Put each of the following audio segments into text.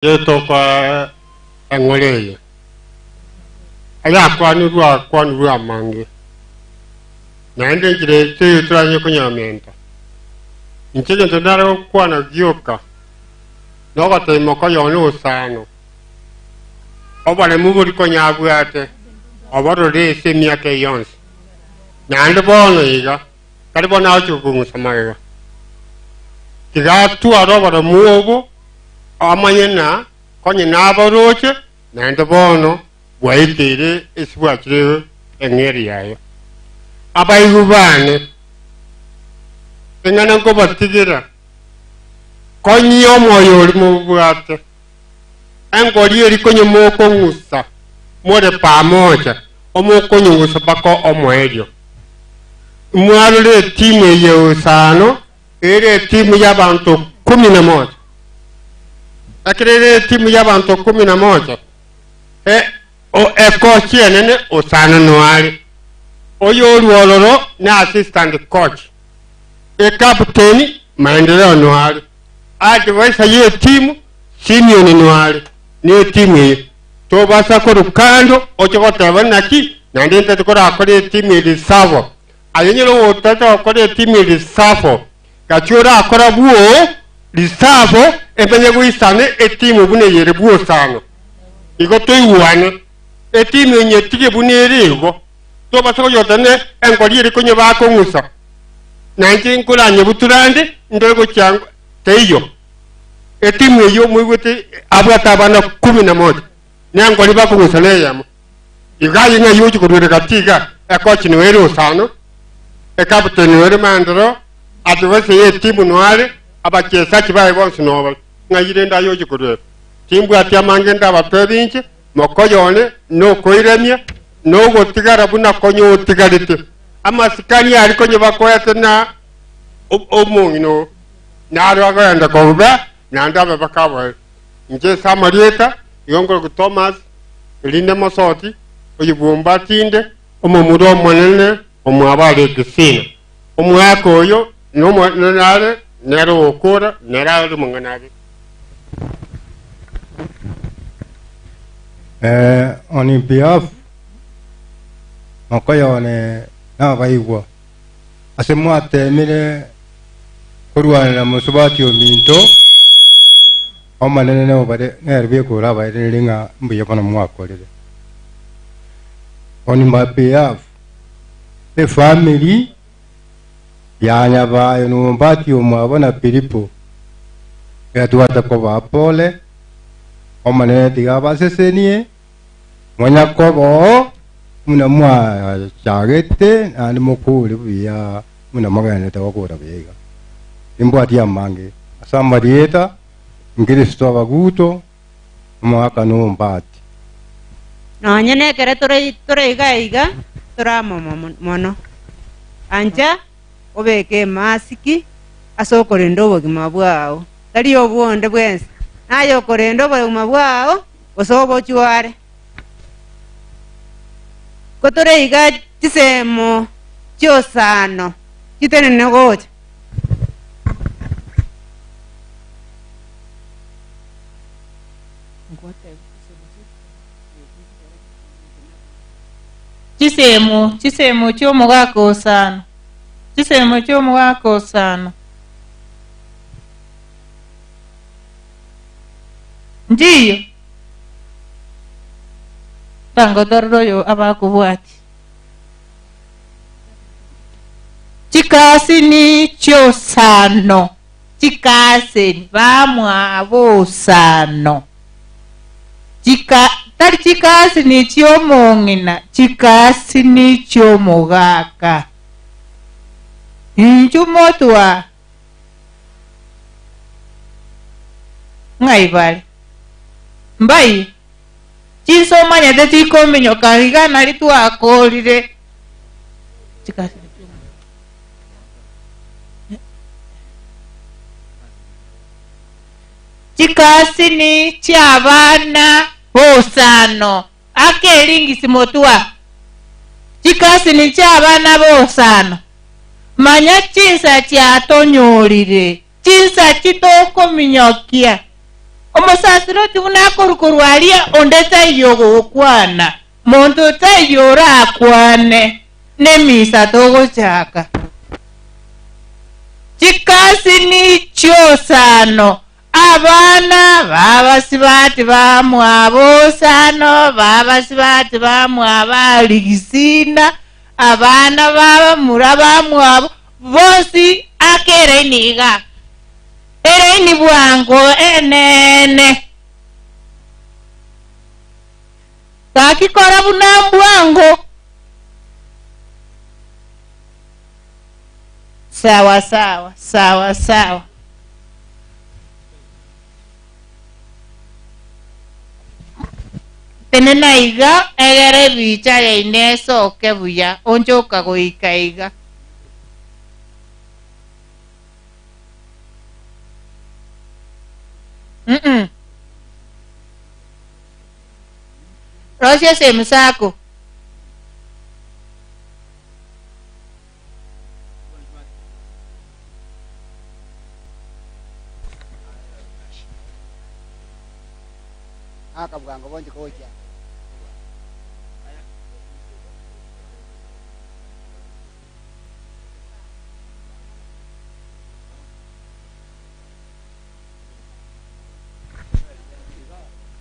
Getokoa eng'ora eye, ayakwanirwe akwanirwe amange, naende enchera eye teiyo toranyare konyamenta. Inche egento ndare gokwana gioka, nogotebia mokoyone osano, oboremu boria konya abwate, oborore ase emiaka eye yonsi, naende bono iga tari bono agochia gokong'usa magega. Tiga atware oboremu obo Amanye na konye nabaroche, naende bono bwaeteire ase bwachire eng'eria yaye. Abaigwa baane, ing'ana nkobatigera, konyia omoyo oria mobwate, engori eria konye mokong'usa more pamoja, omokonyong'usa mpaka omoerio. Mwarore etimu eye osano Ere etimu y'abanto kumi na moja. Ekero ere etimu y'abanto kumi na moja, e, o, ekochi enene osano noare. Oyorwa ororo ne assistant coach. Ecaptain Maendeleo noare. Advisor y'etimu Simeon noare. Ne etimu eye. Tobasa korwa kando oche goteba naki naende intete korakore etimu eri sabo. Aye nyare ogotacha gokora etimu erisafo, gaki orakora bwoo risafo emenye goisana etimu buna eyere bw'osano. Igo toigwane, etimu enye etige buna ere igo, tobasa koyota ne engori ere konya bakong'usa, na inche nkoranyebutura nde ndore gochia teiyo. Etimu eyio moigwete abwate abana kumi na moja, ne engori bakong'usa neyemo. Iga aye ng'ai oche koruera gati iga, ekochi noyo ere osano, ekaputeni noyo ere maendereo, adivisa y'etimu noyo are, abachesachi baye bonsi noo bare. Ng'ai rende aye oche koruera? Timbwati amange ndabatebie inche, mokoyo one nokoiremia, na ogotigara buna konya otigarete. Amasikani aria konya bakoete na omong'ina oo, naro agoenda kobea, naende abe bakaboera. Inche ase amarieta, igo nkorokwa Thomas, erinde mosoti, oyobwomba tinde, omomura omonene omwabo are egesina. Omwaka oyo nomonene are, nere ogokora, nere are omong'ina abe. Eh, on behalf mokoyone nabaigwa ase mwatemire korwanera mosubati ominto Omonene nobare nere bweka orabairanerie ng'a mbuya bono mwakorire. On my behalf, efamiri ya Nyabayo na Ombati omwabo na Pilipo, etwate kobaa pole, Omonene tiga abasesenie, monyakoba oo buna mwachagete naende mokore buya buna mogendererete gokora buya iga. Nimbwati amange ase amarieta Nkristo abaguto, omogaka na omombati. Nonye nekero tore tore iga iga, tore amo mono. Ancha obeke emasiki ase okorenda obogima bwao, tari obwonde bwensi, naye okorenda obogima bwao gose obochware. Ko tore iga chisemo chi'osano chitenene gocha. Chisemo, chisemo chi'omogaka osano, chisemo chi'omogaka osano. Nchiyo. Tango torore oyo abakobwatia. Chikasini chi'osano, chikaseni bamwabo osano. Chika, tari chikasini chi'omong'ina, chikasini chi'omogaka. Inchu motwa ng'ai bare? Mbai Chinsa omanyete chikominyoka iga nari twakorire. Chikasini chi'abana b'osano, aka eringisi motwa. Chikasini chi'abana b'osano, manya chinsa chiatonyorire, chinsa chitokominyokia. Omosasiroti buna akorwa korwa aria, onde taiyo ogokwana, monto taiyo orakwane, nemisa togochaka. Chikasini chi'osano, abana b'abasibati bamwabo osano, b'abasibati bamwabo Aligisina, abana b'abamura bamwabo, bonsi ake eraini iga. Eraini bwango enene. Gaki kora buna mbwango. Sawa sawa sawa sawa. Tenena iga egere ebicha yaino esoke buya, onchoka goika iga. Mm-mm. Rosia ase emisako. Aka bwango bonsi gocha.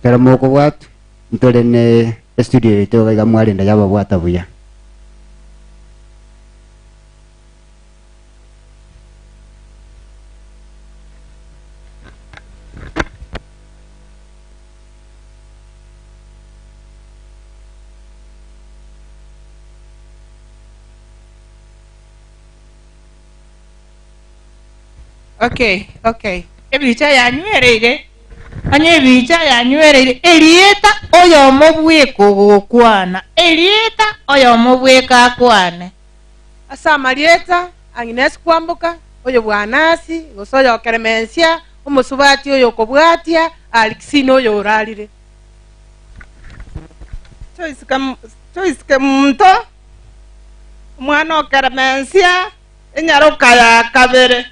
Ekero mokobwatwa, ntore ne estudio yaito iga iga mwarenda yababwata buya. Okay, okay. Ebicha yanywereire, onye ebicha yanywereire, erieta oyomo bweka ogokwana, erieta oyomo bweka akwane. Ase amarieta, Agnes Kwamboka, oyo bw'Anasi, gose oyo Keremensia, omosubati oyo okobwatia, Alexina oyo orarire. Joyce Kemunto, omwana o Keremensia, enyaroka ya kabere.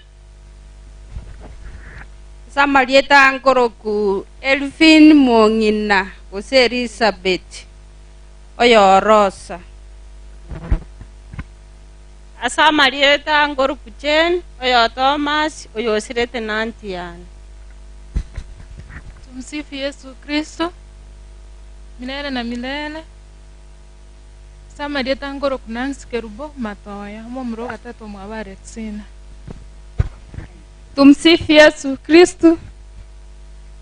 Ase amarieta nkoroku Elvin Mong'ina gose Elizabeth oyo o Rosa. Ase amarieta nkoroku Jane oyo o Thomas oyo osirete nanti yane. Tumsifu Yesu Kristo milele na milele. Ase amarieta nkoroku Nancy Kerubo Matoya, omomura o gatato omwabo Alexina. Tumsifu Yesu Kristo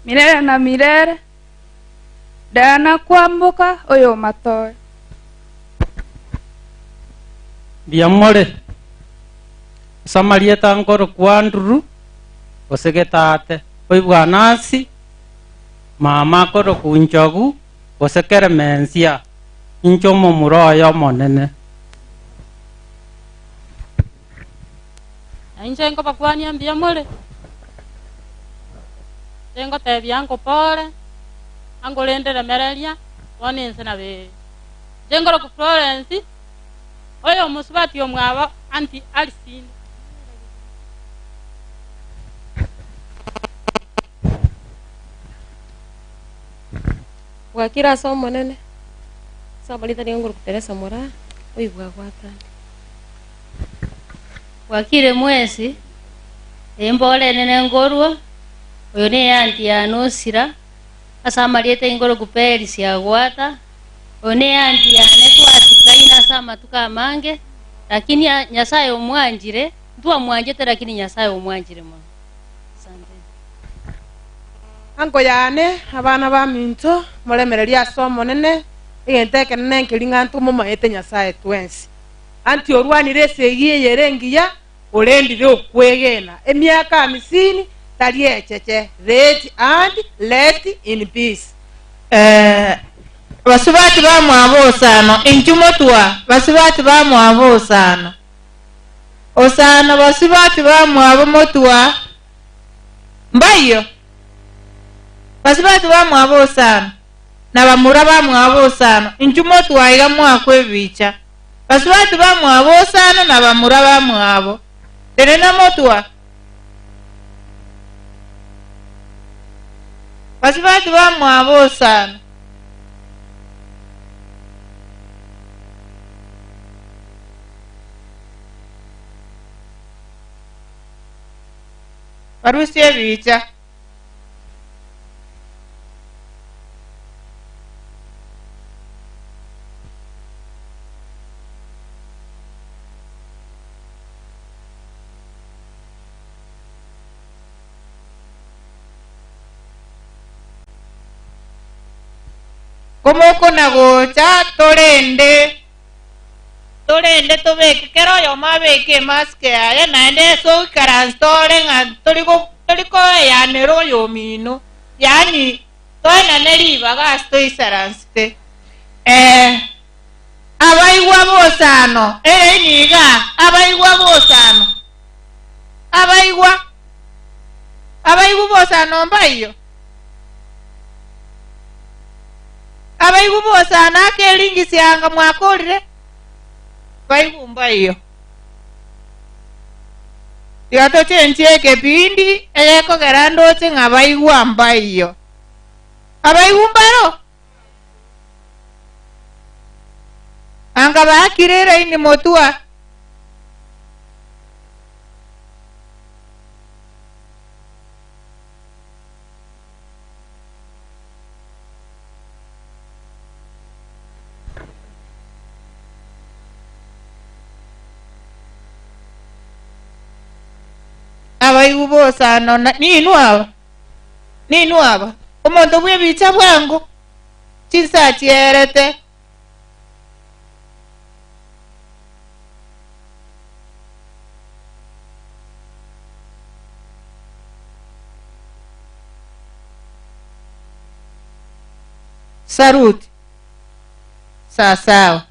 milele na milele. Diana Kwamboka oyo Matoya. Mbuya more. Ase amarieta nkorokwa Andrew, gose Getate, oibwa Anasi, mama akorokwa Nchogu, gose Keremensia, inche omomura oye omonene. Na inche nkobakwania mbuya more, inche ngotebia ankopore, ankorende remereria, bono ense nabo ere. Inche nkorokwa Florence, oyo omosubati omwabo Auntie Alcine. Bwakire ase Omonene, ase amarieta nigo ngorokwa Teresa Moraa, oibwa gwatane. Bwakire mwensi, embora enene nkorwa, oyo neanti yane osira, ase amarieta ingoroku Perisi agwata, oyo neanti yane twasikaine ase amatuko amange, lakini Nyasaye omwanchire, ntwamwanchete lakini Nyasaye omwanchire mono. Asante. Ango yane, abana baminto, moremererie ase Omonene, egento ekenene nkeria ng'a ntomomaete Nyasae twensi. Anti orwanire esegi eye ere engiya, orendire okwegena emiaka amisini, tari echeche, rate and rest in peace. Eh, basubati bamwabo osano, inchuo motwa, basubati bamwabo osano. Osano basubati bamwabo motwa, mbaiyo? Basubati bamwabo osano, na bamura bamwabo osano, inchuo motwa iga mwakwa ebicha. Basubati bamwabo osano na bamura bamwabo. Tenena motwa. Basubati bamwabo osano. Barusie ebicha. Komokona gocha torende torende tobeke kera oyomo abeke emask yaye naende ase oikaranse ore ng'a tori go tori koeyanera oyomino yaani toenane ribaga ase toisaransete eh. Abaigwa bosano, ere iga, abaigwa bosano, abaigwa, abaigwa bosano mbaiyo, abaigwa bosano ake eringisi anga mwakorire, baigwa mbaiyo. Tiga tochenchie ekepindi egekogera ndoche ng'a baigwa mbaiyo. Abaigwa mbaro? Anga baakire eraini motwa. Abaigwa bosano ninwe aba. Ninwe aba, omonto bw'ebicha bwango, chinsa chierete. Saruti. Sasawa.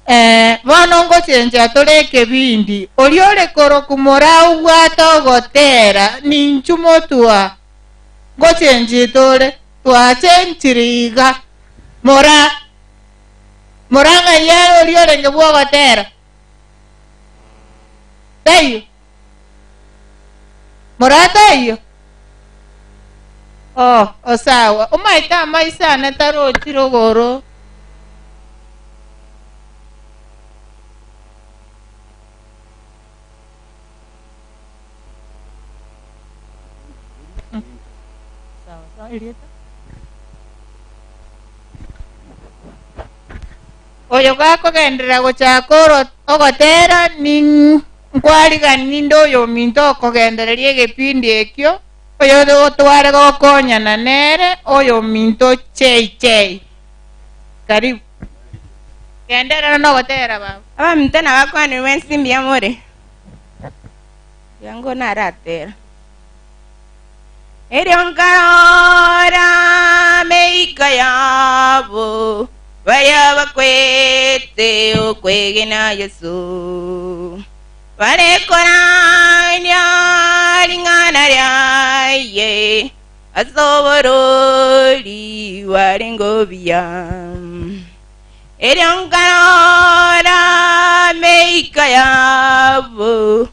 Ee, bono ngochenchia tore ekebindi, oria ore korokwa moraubwate ogotera, ninchu motwa. Ngochenchia tore, twachenchire iga. Mora, mora ng'ai are oria orenge bw'ogotera? Taiyo? Mora taiyo? Oh, osawa. Omaete amaiso ane tarochi rogoro. Sawa, sawa, erieta? Oyo gakogenderera gochaka oro- ogotera ning Nkwarigani ninde oyominto okogendereria egepindi ekio, oyotware gokonyana nere oyominto JJ. Karibu. Genderera nogotera baba. Abaminto nabakwanire mwensi mbuya more? Mbuya ngo naratera. Erio nkarora ameika yabo baria bakwete okwegena Yeso, bare korania ring'ana riaye ase oborori bwarenge obuya. Erio nkarora ameika yabo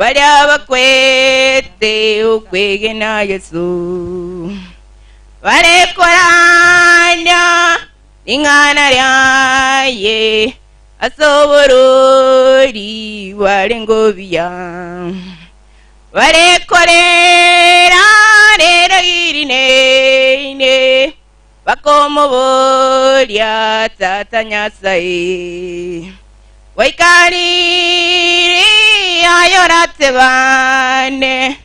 Baria bakwete okwegena Yeso, bare korania ring'ana riaye ase oborori bwarenge obuya, bare korera rero rineine, Bakomoboria, Tata Nyasae, goika riria aye oratebane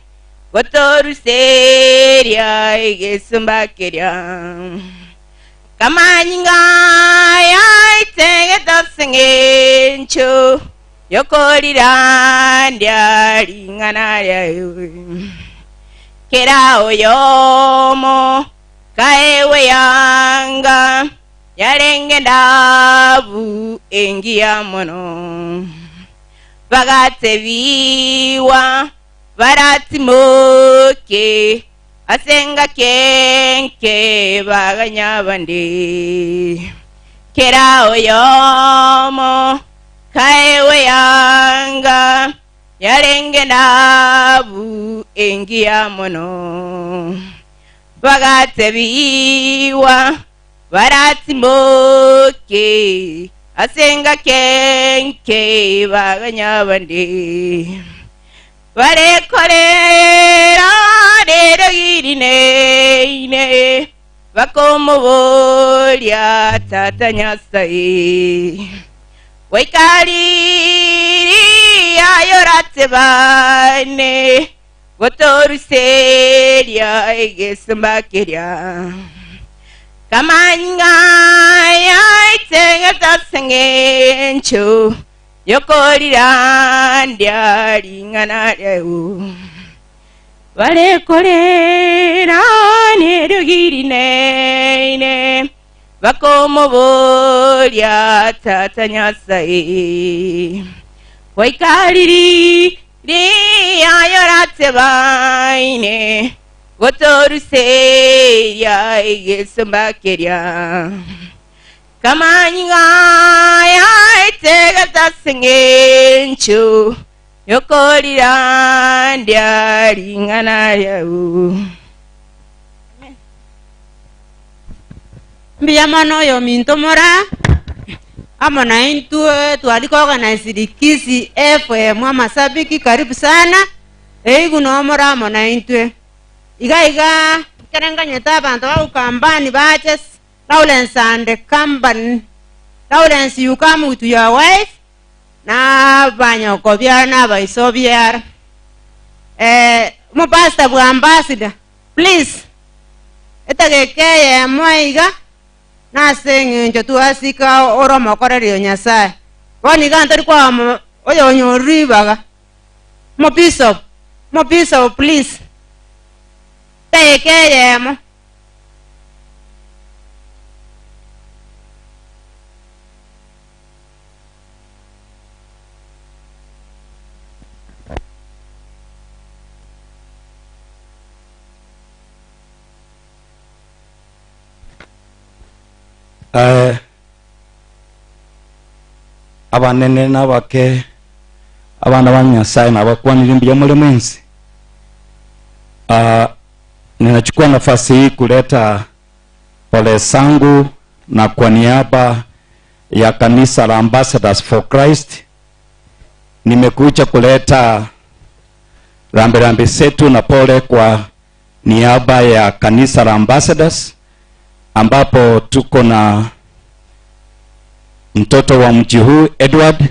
gotoruseria egesumba keria? Kamanyinga aya aitegete ase engencho y'okorirandia ring'ana riaye. Kera oyomo Kaegwe yanga yarenge ndabu engiya mono, bagatebigwa baratimoke ase engaki enke baganya abande. Kera oyomo kaegwe yanga yarenge ndabu engiya mono. Bagatebigwa, Baratimoke ase engaki enke baganya abande. Barekorera neriogi rineine, bakomoboria Tata Nyasae, Goika riria aye oratebane gotoruseria egesomba keria? Kamanyinga yaitengete ase engencho y'okorirandia ring'ana riao. Barekorera neriogi rineine, bakomoboria Tata Nyasae, Goika riri riaye oratebaine gotoruseria egesomba keria? Kamanyinga yaetegete ase engencho y'okorirandia ring'ana riao. Mbuya mono oyominto mora amo naintwe twari koorganize Kisii FM amashabiki karibu sana eigu no mora amo naintwe iga iga nkerenganyete abanto ba Ukambani bache Lawrence and company Lawrence you come with your wife na abanyokobiara na abaisobiara eh, omopastor bwa ambassador please etageka eyemo iga nase eng'encho twasika ore omokoreri o Nyasaye. Bono iga ntori kwama oyonyorire ribaga omobishop omobishop please etageka eyemo. Eh, abanene na abake abana ba Nyasaye nabakwanirie mbuya more mwensi. Ah, ninachukua nafasi hii kuleta pole zangu na kwa niaba ya kanisa la Ambassadors for Christ nimekuja kuleta rambirambi zetu na pole kwa niaba ya kanisa la Ambassadors, ambapo tuko na mtoto wa mji huu Edward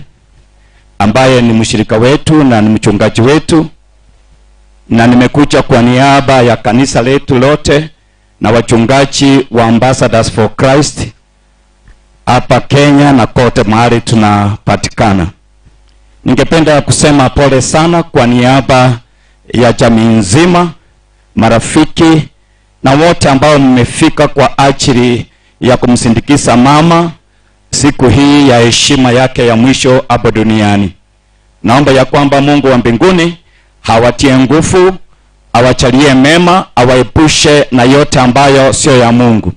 ambaye ni mshirika wetu na ni mchungaji wetu, na nimekuja kwa niaba ya kanisa letu lote na wachungaji wa Ambassadors for Christ hapa Kenya na kote mahali tunapatikana. Ningependa kusema pole sana kwa niaba ya jamii nzima, marafiki na wote ambao mmefika kwa ajili ya kumsindikiza mama siku hii ya heshima yake ya mwisho hapo duniani. Naomba ya kwamba Mungu wa mbinguni hawatie nguvu, awachalie mema, awaepushe na yote ambayo sio ya Mungu,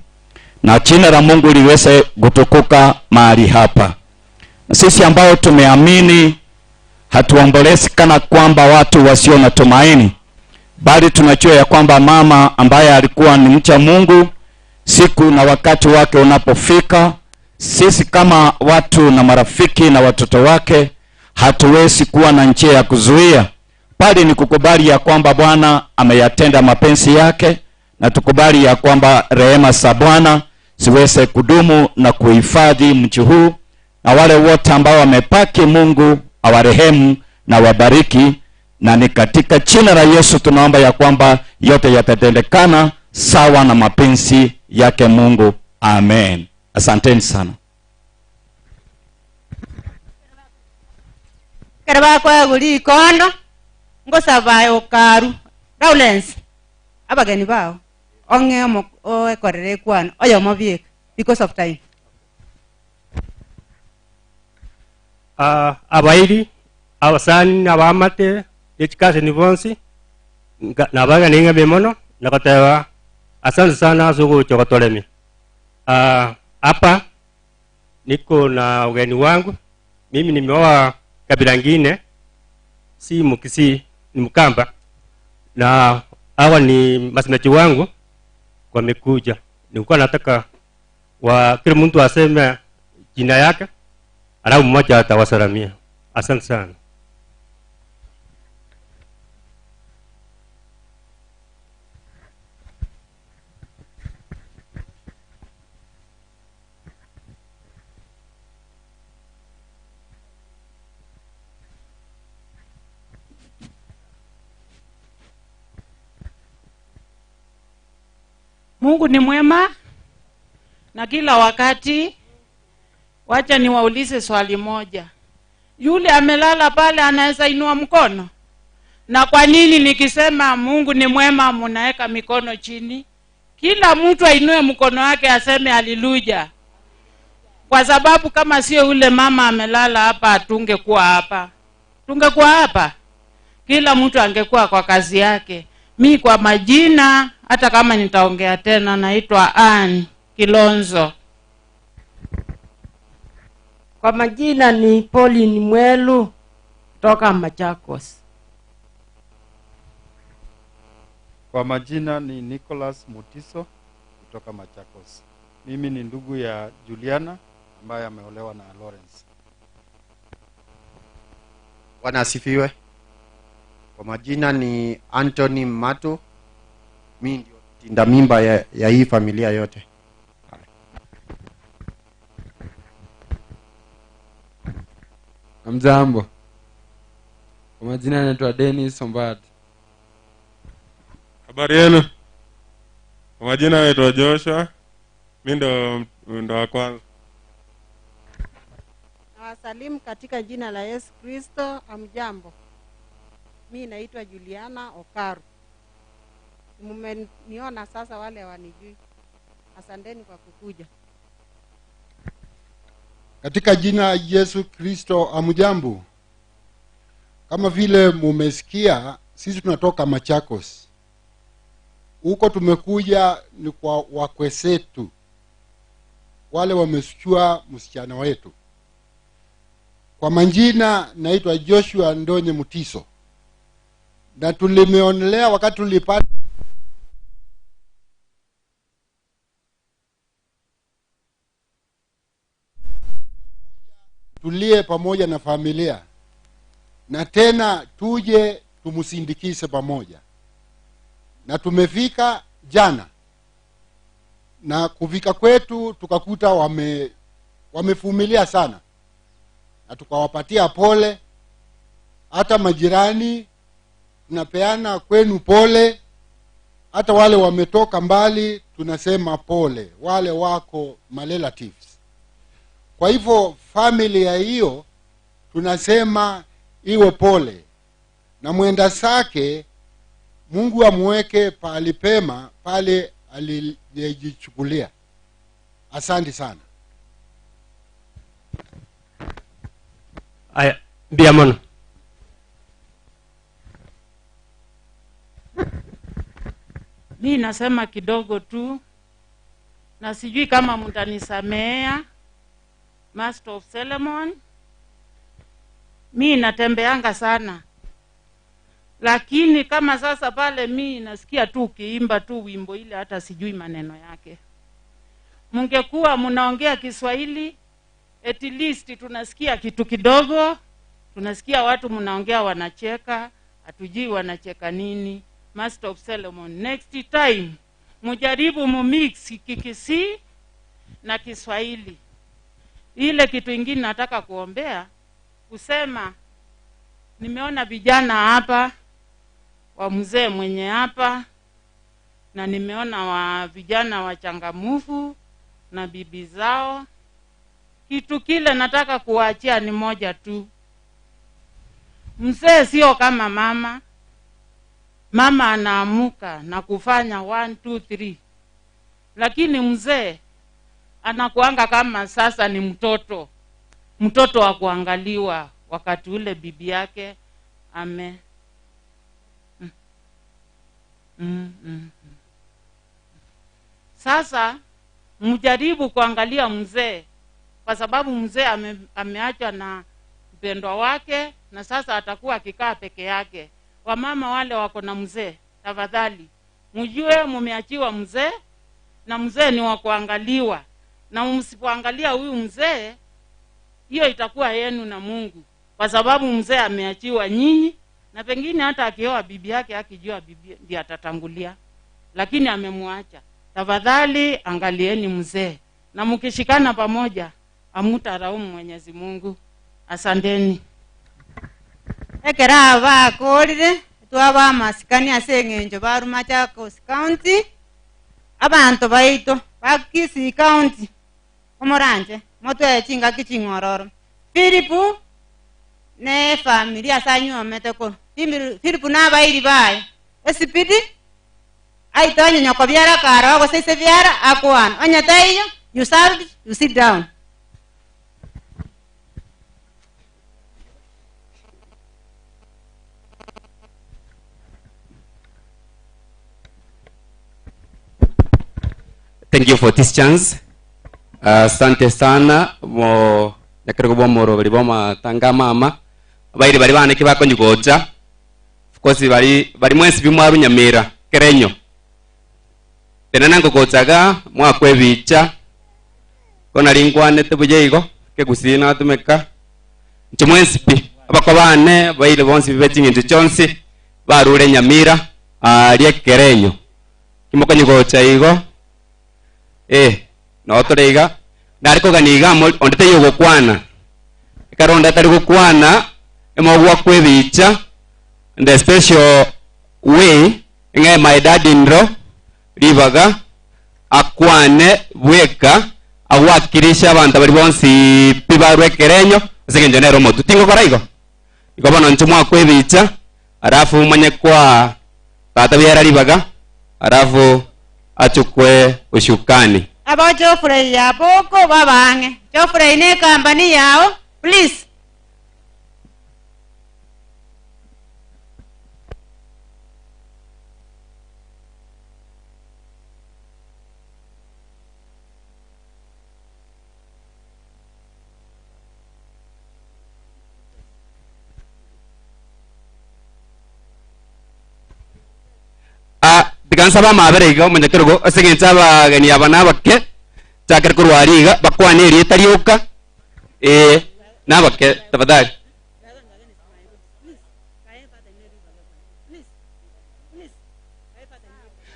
na jina la Mungu liweze kutukuka mahali hapa. Na sisi ambao tumeamini hatuombolezi kana kwamba watu wasio na tumaini, bali tunajua ya kwamba mama ambaye alikuwa ni mcha Mungu, siku na wakati wake unapofika, sisi kama watu na marafiki na watoto wake hatuwezi kuwa na njia ya kuzuia, bali ni kukubali ya kwamba Bwana ameyatenda mapenzi yake, na tukubali ya kwamba rehema za Bwana ziweze kudumu na kuhifadhi mji huu, na wale wote ambao wamepaki, Mungu awarehemu na wabariki. Na ni katika jina la Yesu tunaomba ya kwamba yote yatatendekana sawa na mapenzi yake Mungu. Amen. Asanteni sana. Ekero bakoegwa rikondo, ngosaba okaru Lawrence, abageni bao ong'e omo oekorere ekwano oyomo bieka because of time. Ah, abairi abasani na abamate echikaseni bonsi nabageni ng'abe mono nagoteba asante sana ase ogocha gotoremia. Ah, hapa niko na ugeni wangu. Mimi nimeoa kabila ngine, si Mkisii, ni Mkamba, na hawa ni masemeji wangu. wamekuja. Nilikuwa nataka wa kila mtu aseme jina yake, alafu mmoja atawasalamia. Asante sana. Mungu ni mwema na kila wakati. Wacha niwaulize swali moja. Yule amelala pale anaweza inua mkono? Na kwa nini nikisema Mungu ni mwema munaweka mikono chini? Kila mtu ainue mkono wake aseme haleluya. Kwa sababu kama sio yule mama amelala hapa, hatungekuwa hapa. Tungekuwa hapa, kila mtu angekuwa kwa kazi yake. Mi kwa majina, hata kama nitaongea tena, naitwa Ann Kilonzo. Kwa majina ni Pauline Mwelu kutoka Machakos. Kwa majina ni Nicholas Mutiso kutoka Machakos. Mimi ni ndugu ya Juliana ambaye ameolewa na Lawrence. Bwana asifiwe. Kwa majina ni Anthony Mato. Mimi ndio tinda mimba ya hii familia yote. Hamjambo. Kwa majina naitwa Dennis Ombati. Habari yenu? Kwa majina naitwa Joshua. Mimi ndo wa kwanza. Nawasalimu katika jina la Yesu Kristo. Amjambo. Mi naitwa Juliana Okaru. Mmeniona sasa, wale hawanijui. Asanteni kwa kukuja. Katika jina Yesu Kristo, amjambo. Kama vile mumesikia, sisi tunatoka Machakos. Huko tumekuja ni kwa wakwe zetu wale wamesichua msichana wetu. Kwa majina naitwa Joshua Ndonye Mutiso, na tulimeonelea wakati tulipata tulie pamoja na familia, na tena tuje tumsindikize pamoja. Na tumefika jana, na kufika kwetu tukakuta wamevumilia sana, na tukawapatia pole. Hata majirani tunapeana kwenu pole, hata wale wametoka mbali tunasema pole, wale wako malelatives. Kwa hivyo familia hiyo tunasema iwe pole, na mwenda zake Mungu amweke pahali pema pale aliyejichukulia. Asante sana. Aya, mbia mono. Mi nasema kidogo tu, na sijui kama mtanisamea. Master of Solomon, mi natembeanga sana, lakini kama sasa pale mi nasikia tu ukiimba tu wimbo ile, hata sijui maneno yake. Mungekuwa mnaongea Kiswahili, at least tunasikia kitu kidogo. Tunasikia watu mnaongea wanacheka, hatujui wanacheka nini. Master of Solomon, next time mujaribu mumix Kikisii na Kiswahili. Ile kitu ingine nataka kuombea kusema, nimeona vijana hapa wa mzee mwenye hapa, na nimeona wa vijana wachangamufu na bibi zao. Kitu kile nataka kuwaachia ni moja tu, mzee sio kama mama. Mama anaamuka na kufanya 1 2 3, lakini mzee anakuanga kama sasa ni mtoto, mtoto wa kuangaliwa wakati ule bibi yake ame Sasa mjaribu kuangalia mzee, kwa sababu mzee ameachwa na mpendwa wake, na sasa atakuwa akikaa peke yake. Wamama wale wako na mzee, tafadhali mjue mumeachiwa mzee, Na mzee ni wa kuangaliwa, na msipoangalia huyu mzee, hiyo itakuwa yenu na Mungu, kwa sababu mzee ameachiwa nyinyi, na pengine hata akioa bibi yake akijua bibi ndiye atatangulia, lakini amemwacha. Tafadhali angalieni mzee, na mkishikana pamoja hamutalaumu Mwenyezi Mungu. Asanteni. Ekero bakorire twaba amasikani ase eng'encho barwa Machakos County, abanto baito ba Kisii County omoranche motwee chingaki ching'ororo. Philip ne efamiri ase anywomete korwa Philip na abairi baye esipidi aito onye nyokobiara karo gose ise biara akwana onye taiyo you served, you sit down. Thank you for this chance. Asante sana mo nyakerego bwa moroberi bwa matanga mama bairi bari bane kibakonyigocha of course bari bari mwensi bimwaru Nyamira kerenyo tena nangogochaga mwakwebicha kona ringwanete buya igo kegusii natumeka nche mwensi pi abako bane baire bonsi be ching'encho chionsi barure Nyamira aria kerenyo kimokonyigocha igo notore iga nari kogania iga amo onde taiyo gokwana ekero onde atari gokwana emogwa kwebicha in the special way ng'e my dad in law ribaga akwane bweka agwakirisha abanto bari bonsi pi barwe ekerenyo ase eng'encho nere omotu tingokora igo igo bono inche mwakwebicha alafu manye kwa tata biara ribaga alafu achukue ushukani. Abo Geoffrey ya boko babang'e Geoffrey ne company yao please. Tiga nsaba amabere iga omonyakerogo ase eng'encho abageni aba nabake chakere korwa aria iga bakwane erieta rioka nabake tafadhali.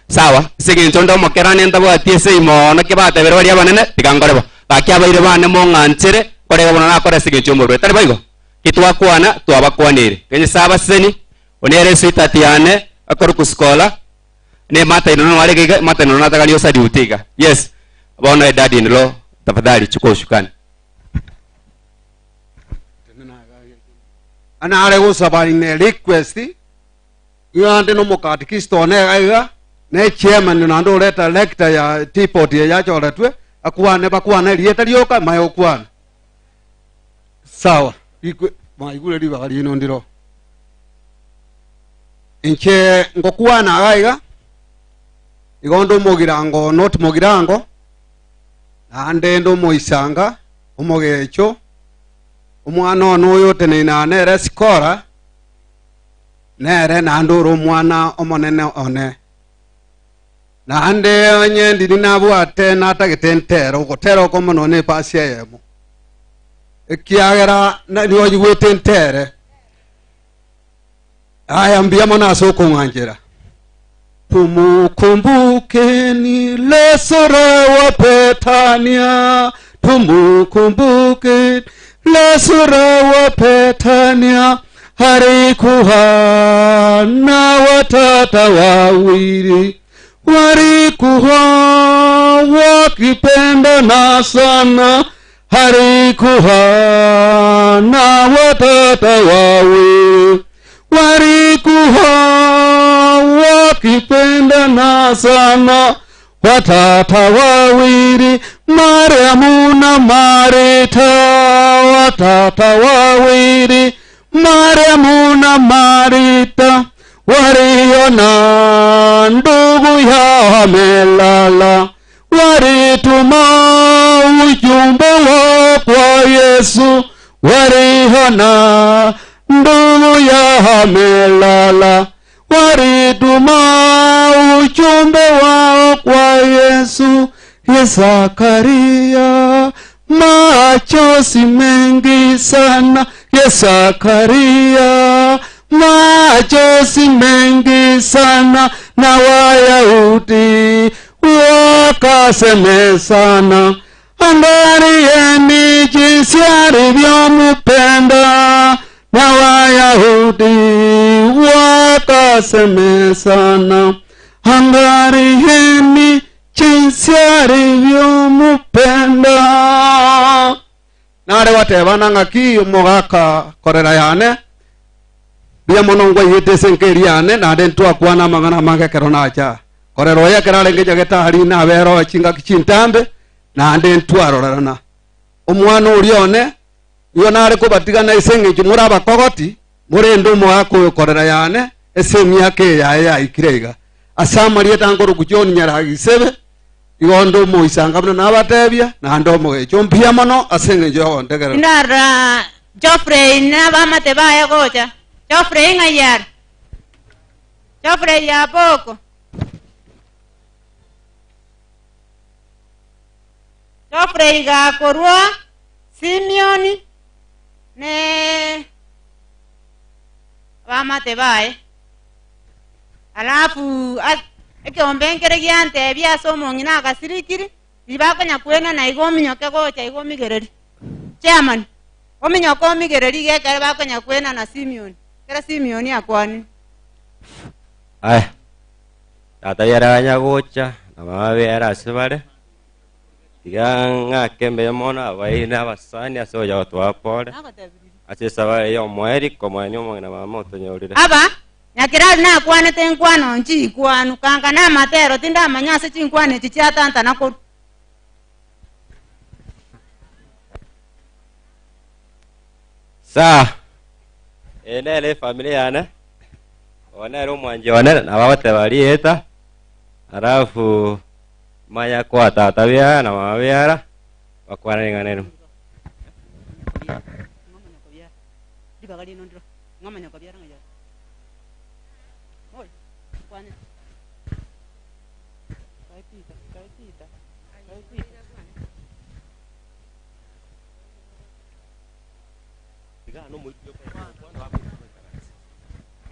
Sawa, ase eng'encho onde omokerani ntabwati ase imono kibatebere baria abanene tiga nkore bo gaki abaire bane mong'anchere nkorega bono nakore ase eng'encho y'omorwete tari boigo ki twakwana twabakwanire Nyasaye abaseseni onere esweetheart yane akorokwa Sikola ne Martha ino noarege iga Martha ino natagani osaliute iga yes bono edadi in law tafadhali chukua ushukani. Anare gosaba in a request ng'ande no mokatikista one iga iga ne chairman naende oreta lector ya teapot eye yachoretwe akwane bakwane erieta rioka maye okwana sawa rikwe mwaigure ribaga riino ndiro inche ngokwana iga iga igo nde omogirango not mogirango naende nde omoisanga omogecho omwana one oyo oteneine aa nere Sikora nere naende ore omwana omonene one naende onye ndiri nabwate natagete ntere ogotera oko mono na epasi eyemo ekiagera nigo oyigwete ntere aya mbuya mono ase okong'anchera tumukumbukeni Lazaro wa Bethania tumukumbukeni Lazaro wa Bethania alikuwa na watata wawili walikuwa wakipendana sana alikuwa na watata wawili walikuwa wakipendana sana watata wawili Mariamu na Marita watata wawili Mariamu na Marita waliona ndugu yao amelala walituma ujumbe wao kwa Yesu waliona ndugu yao amelala walituma ujumbe wao kwa Yesu ye Zakaria machozi mengi sana ye Zakaria machozi mengi sana na Wayahudi wakasemezana angalieni jinsi alivyomupenda na Wayahudi wakasemezana angalieni jinsi alivyomupenda. Nare gwatebana ng'aki omogaka korera yane mbuya mono ngwaiyete ase enka eria yane naende ntwakwana amang'ana amange ekero nacha korera oyo ekero arenge nyagetari nabere oe chingaki chintambe naende ntwarorerana omwana oria one igo nare kobatigana ase eng'encho more abakogoti morende omogaka oyo korera yane ase emiaka eye yaye yaikire iga ase amarieta nkoroku John Nyaragisebe igo nde omoisanga buna nabatebia naende omogecho mbuya mono ase eng'encho ya ogontegerera. Inarora Geoffrey nabamate baye gocha. Geoffrey ng'ai are? Geoffrey Yaboko. Geoffrey gakorwa Simeon ne abamate baye. Alafu ekeombe nkere giantebia ase omong'ina agasirikiri, ribakonya kwenana igo ominyoke gocha igo omigereri. Chairman, ominyoke omigereri iga ekere bakonya kwenana Simeon. Kere Simeon akwanire. Aya, tata biaraganya gocha, na mama biara ase bare. Tiga ng'ake mbuya mono abairi na abasani ase ogocha gotwaa pore. Ase esabari ya omoeri komoenia omong'ina mama otonyorire. Aba, nyakerario nakwanete nkwano nchikwanu, kanga namatero tindamanya ase chinkwano echi chiatantana korwa. Sawa, eye nere efamiri yane, oyo nere omwanchi one, nabo agoteba rieta, alafu manya koa tata biara na mama biara, bakwane ring'ana erimo.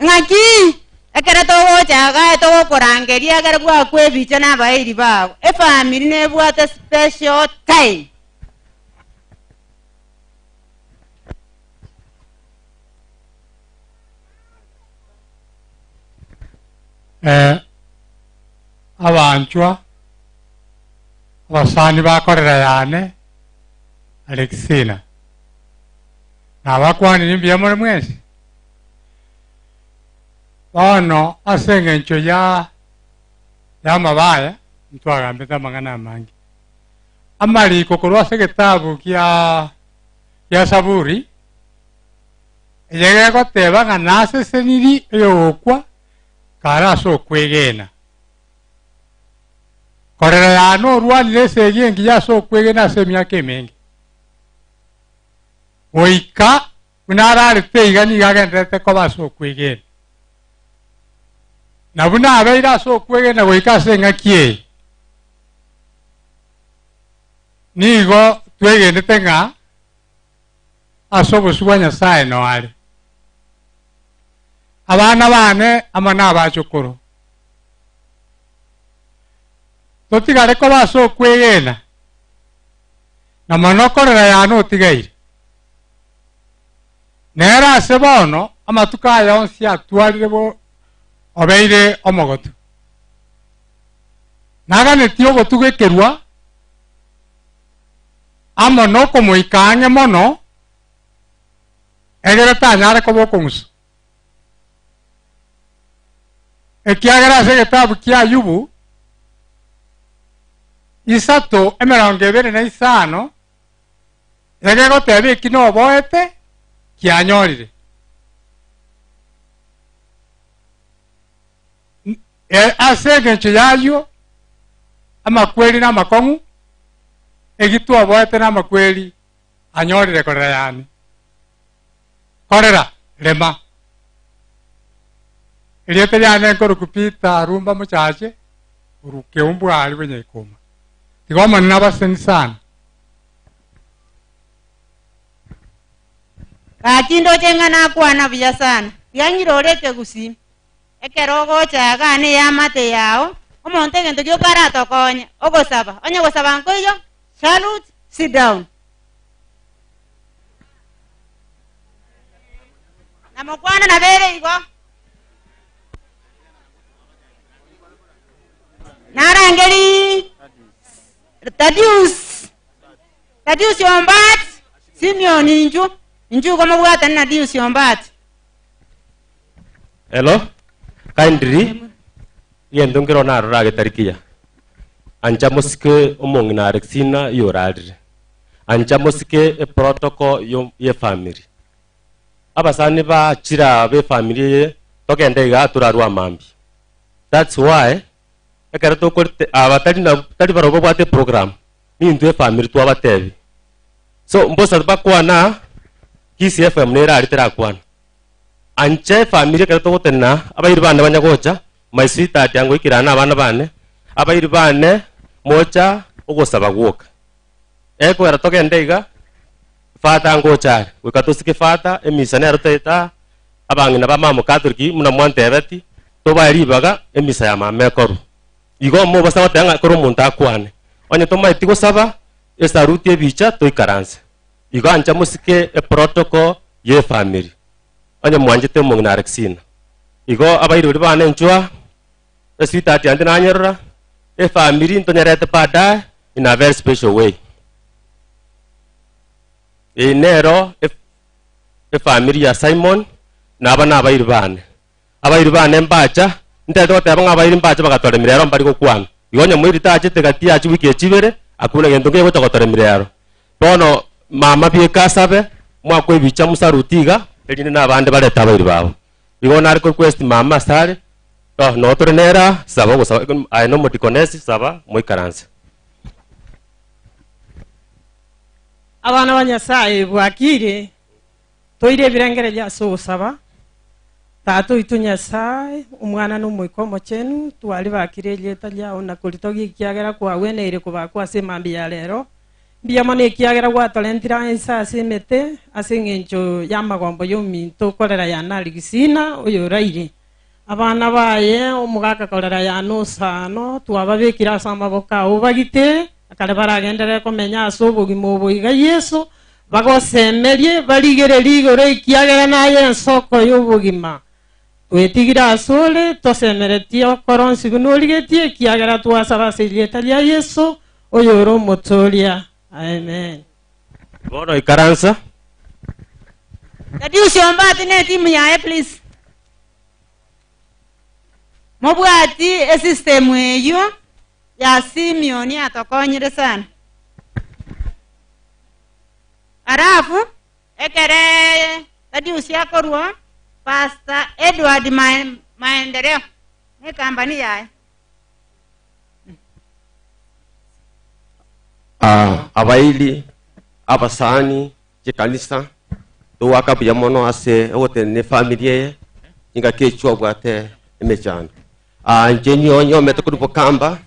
Ng'aki ekero togocha iga togokorangeria ekero gwakwa ebicha na abairi bago, efamiri nebwate special time. Abanchwa, abasani bakorera yane, Alexina. Nabakwanire mbuya more mwensi. Bono ase eng'encho ya y'amabaya ntwagambete amang'ana amange. Amariko korwa ase egetabu kia gia Saburi eye gegoteba ng'a naseseniri oyogokwa kare ase okwegena. Korera yane orwanire esegi engiya ase okwegena ase emiaka emenge. Goika buna ararete iga nigo agendererete koba ase okwegena. Na buna abeire ase okwegena goika ase eng'aki eye, nigo twegenete ng'a ase obosio bwa Nyasae noo are. Abana bane amo nabachokoro, totigare koba ase okwegena, na mono korera yane otigaire. Nere ase bono amatuko aya onsi atwarire bo obeire omogotu. Naganetie ogotugekerwa amo nokomoika ang'e mono, egere tanyare koba okong'usa. Ekiagera ase egetabu kia Ayubu isato emerongo ebere na isano egegoteba eki noboete kianyorire. Ase engencho y'ayio amakweri namakong'u, eki twaboete namakweri anyorire korera yane. Korera, rema. Erieta riane nkoruku Peter Arumba Mochache, Korwa Keumbu aria Bonyaikoma. Tiga Omonene abaseni sana. Gaki ndoche ng'a nakwana buya sana. Tiga ng'irore ekegusii. Ekero ogocha igaa na eamate yao, omonto egento gioka aratokonye, ogosaba. Onye gosaba nkoiyo, salute, sit down. Na mokwana nabo ere igo. Narangeri Thaddeus, Thaddeus Ombat, Simeon inchu, inchu igo mobwatane na Deus Ombat. Hello, kindly, egento nkero narora agetari kiya. Ancha mosike omong'ina Alexina yorarire. Ancha mosike eprotocol yo ye family. Abasani bachire aba b'efamily eye togende igaa torarwe amambia. That's why ekero tokorete aba tari na tari barabwo babwate eprogram, nintwe efamily twabatebi. So mbosa bakwana Kisii FM nere aria terakwana. Ancha efamily ekero togotenena abairi bane banya gocha, my sweetheart angoikera na abana bane, abairi bane mocha ogosaba gwoka. Ekwera togende iga, father ngocha are, goika tosike father, emisa nero toete aa, abang'ina ba mama Catholic muna mwantebeti, tobae ribaga emisa ya mama ekorwe. Igo mobasa goteba ng'a ekero omonto akwane. Onye tomaeti gosaba, esaruti ebicha toikaranse. Igo ancha mosike eprotocol ya efamily. Onye mwanchete omong'ina Alexina. Igo abairori bane inchuo aa, esweetheart yande nanyerora, efamily ntonyerete baadaye in a very special way. Eye nero efamily ya Simon, na aba nabairi bane. Abairi bane mbacha, ntete goteba ng'a abairi mbacha bagatoremia ero mbari gokwana. Igo onye moiri tachete gati ya chiwiki echi ibere, hakuna gento nkegocha gotoremia ero. Bono mama bieka asabe, mwakwa ebicha musaruti iga, erinde na abande barete abairi babo. Igo nare korequest mama asare, oh, noo tore nere aa, saba ogosaba, aye na omodikonesi, saba moikaranse. Abana ba Nyasaye bwakire, toire ebirengererio ase ogosaba. Tata oito Nyasaye, Omwana na Omoika Omochenu, twaribakire erieta riao na koritogia ekiagera kwagweneire kobakwa ase emambia ya rero. Mbuya mono ekiagera gwatorentire aa inse ase emete ase eng'encho y'amagombo y'ominto korera ya Alegisina oyoraire. Abana baye omogaka korera ya Nosano twababekire ase amaboko ao bagite, akare baragenderere komenya ase obogima obo iga Yeso, bagosemerie barigererie igoro ekiagera naye ensoko y'obogima. Twetigire asore, tosemeretie okora onsi buna origetie, ekiagera twasaba ase erieta ria Yeso, oyore Omotoria. Amen. Bono ikaransa. Thaddeus Ombati ne etimu yaye please. Mobwati esystem eyio ya Simeon yatokonyire sana. Alafu ekere Thaddeus akorwa Pastor Edward Maendeleo ne company yaye. Abairi, abasani, chikanisa, togwaka buya mono ase ogotenena efamily eye, chingaki echio obwate emechando. Inche nigo nyomete korwa Bokamba,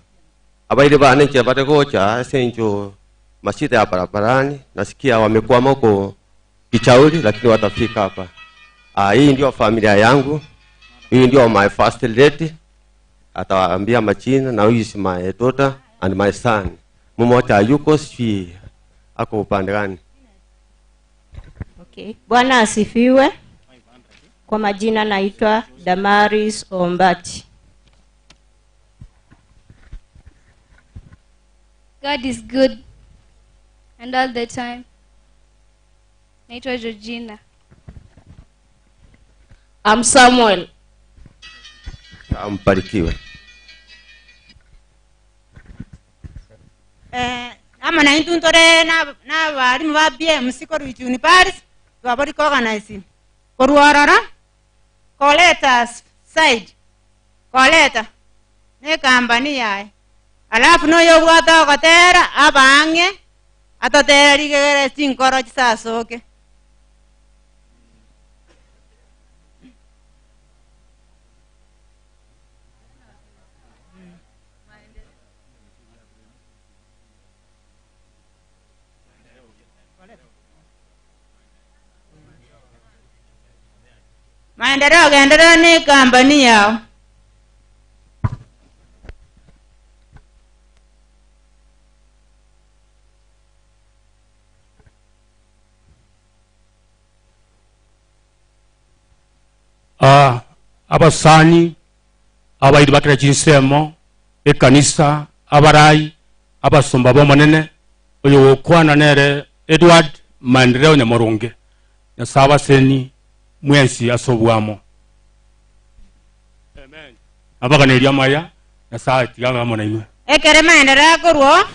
abairi bane inche bare gocha ase encho mashida ya barabarani, nasikia wamekwama huko Kichauri, lakini watafika hapa. Hii ndio familia yangu, hii ndio my first lady, atawaambia majina, na huyu is my daughter and my son. Mmoja hayuko, sijui ako upande gani. Okay. Bwana asifiwe. Kwa majina naitwa Damaris Ombati. God is good and all the time. Naitwa Georgina. I'm Samuel. Mbarikiwe. Ama na intu ntore na barimu ba BMC korwa Ichuni Paris, twabori koorganize. Korwa ororo, Coleta side. Coleta. Ne company yaye. Alafu noyo obwate ogotera abang'e atotere rigere chinkoro chisasoke. Maendeleo genderera na ekampani yao. Ah, abasani abairi bakera chinsemo ekanisa abarai abasomba b'omonene oyo gokwana nere Edward Maendeleo Nyamorunge Nyasaye abaseni mwensi ase obwamo. Amen. Abaganeria amaya Nyasaye tiga abe amo nainwe. Ekere maendeleo akorwa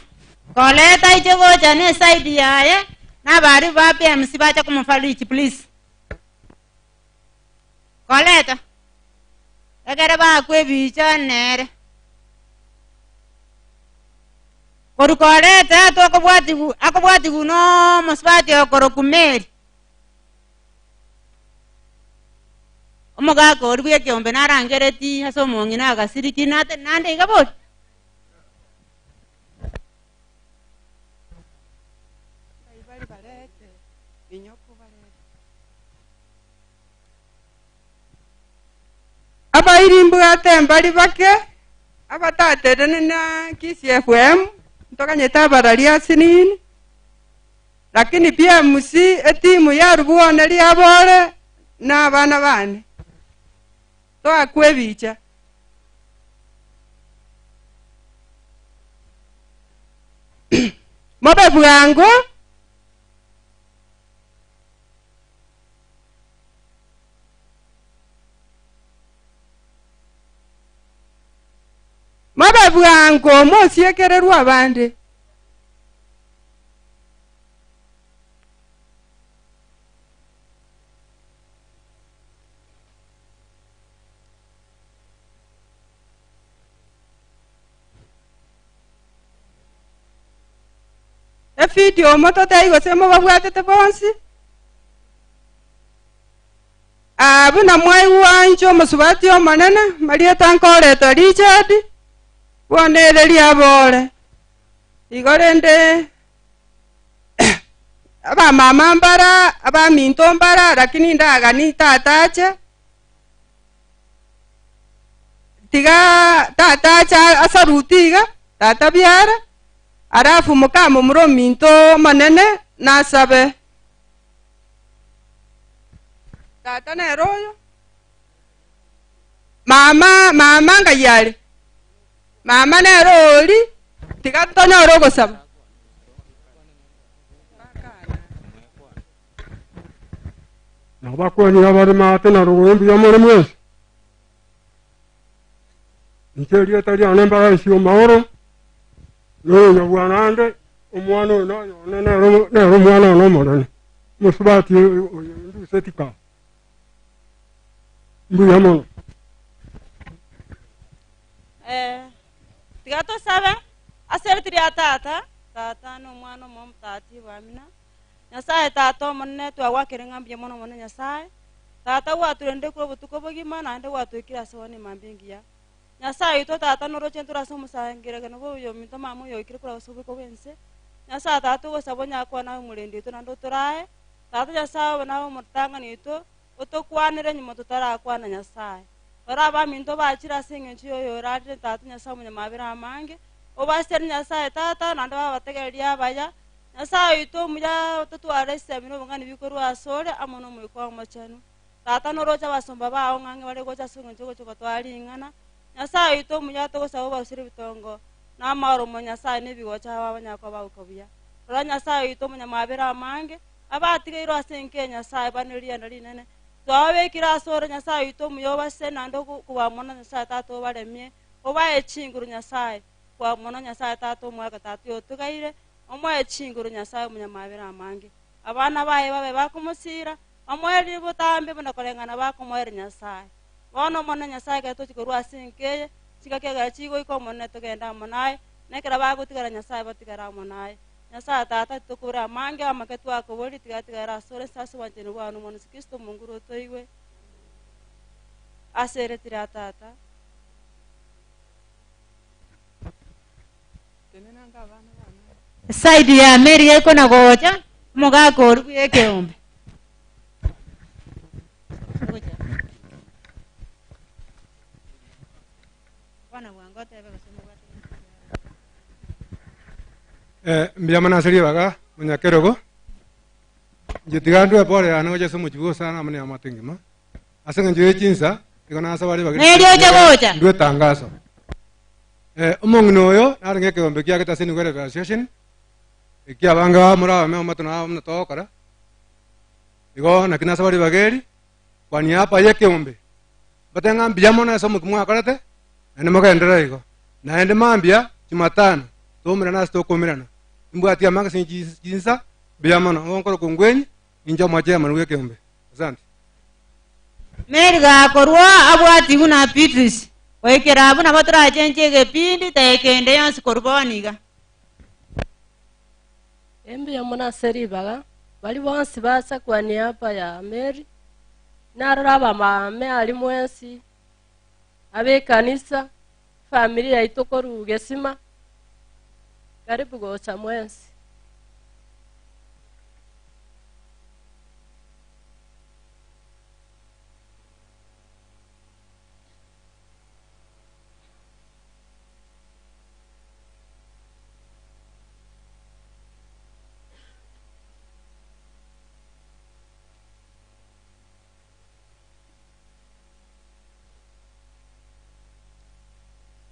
koleta iche gocha ne side yaye na abaribu ba PMC bacha komofariji please. Koleta ekere bakwa ebicha nere koru koleta tokobwatigu akobwatigu no omosubati okoroku Mary omogaka oria bwa ekeombe narangereti ase omong'ina agasiriki nate nande iga bori. Abairi mbwate mbari bake abataterene na Kisii FM ntoganyete abarari asinini lakini PMC etimu yarubwone riabore na abana bane toakwa ebicha. Mobe bwango mobe bwango mosiekererwa abande. Efidio mototei gose mobabwatete bonsi Ah, buna mwaigwa inche omosubati omonene marieta nkoretwa Richard bono ere riabore igo rende abamama mbara abaminto mbara lakini ndagani tata ache tiga tata ache asaruti iga tata biara alafu mukamomura ominto omonene nasabe tata nere oyo mama mama ngai are mama nere ori tiga tonyore ogosaba. Nabakwani abare mate na rogoro mbuya more mwensi inche erieta riane mbaraisi omahoro nonya bwanande omwana oyo noyone nere nere omwana one omonene mosubati oyo ndusetika mbuya mono. Tiga tosabe ase eriti ria tata tata na omwana omomo tati bwamina Nyasaye tata omonene twagwakire ng'a mbuya mono mono Nyasaye tata gwaturende kura obotuko bogima naende gwatwekire ase one emambi engiya Nyasaye oito tata noroche ntore ase omosangererekano bwa oyo ominto mama oyo oikire kura ase oboiko bwa ense Nyasaye tata togosaba onyakwana naye omorendi oito naende otorae tata Nyasaye obe naye omotang'ani oito otokwanere nyuma totarakwana Nyasaye ora abaminto bachire ase eng'encho ya oyo orarire tata Nyasaye omonyamabere amange obasere Nyasaye tata naende babategereria abaya Nyasaye oito omuya totware esemi na obong'ani bikorwa ase ore amo na omoika omochenu tata noroche abasomba bao ng'ang'e bare gocha ase eng'encho gocha gotwara ring'ana Nyasaye oito omuya togosaba obasire ebitongo na amaromo Nyasaye na ebigocha abo abanyakwa bagoka buya rora Nyasaye oito omonyamabere amange abatigairwe ase enka ya Nyasaye bane rienda rinene twababekire ase ore Nyasaye oito omuya obase naende kobamona Nyasaye tata obaremie obae chinguru Nyasaye kwamona Nyasaye tata omwaka tata oyotigaire omoe chinguru Nyasaye omonyamabere amange abana baye babe bakomosira bamoerire botambe buna koreng'ana bakomoeria Nyasaye bono omone Nyasaye ekero tochi korwa ase enka eye chingaki ekero chigoika omonene togende amo naye na ekero bagotigara Nyasaye batigare amo naye Nyasaye tata titokobora amange amake twakobori tiga tigara ase ore ase obwanchani bwao na omwana Yesu Kristo omonguru otoigwe ase ereti ria tata. Side ya Mary gekona gocha omogaka oria bwa ekeombe. Eh, mbuya mono ase ribaga monyakerogo inche tiga ndwe pole yane gocha ase omochie bwa osana amo na eamate engima ase eng'encho ye chinsa igo nasaba ribaga Neri oche gocha. ndwe etangaso eh, omong'ina oyo narenge ekeombe kiagete ase New Association ekia abange babo morabame amato nabo buna togokora igo naki nasaba ribaga eri kwa niaba ya ekeombe mbatebe ng'a mbuya mono ase omokia mwakorete naende mogenderere igo naende mambia jumatano toumerane ase tokoumerana nimbwati amange ase chinsa mbuya mono igo nkoroka ongwenyi ninche omochairman bwa ekeombe asante. Mary gakorwa abwati buna Beatrice, goikera abwo nabo torachenche egepindi ta ekende yonsi korwa bono iga. Mbuya mono ase ribaga, baria bonsi bacha kwa niaba ya Mary, narora abamame aria mwensi, ab'ekanisa, efamiri yaito korwa Gesima, karibu gocha mwensi.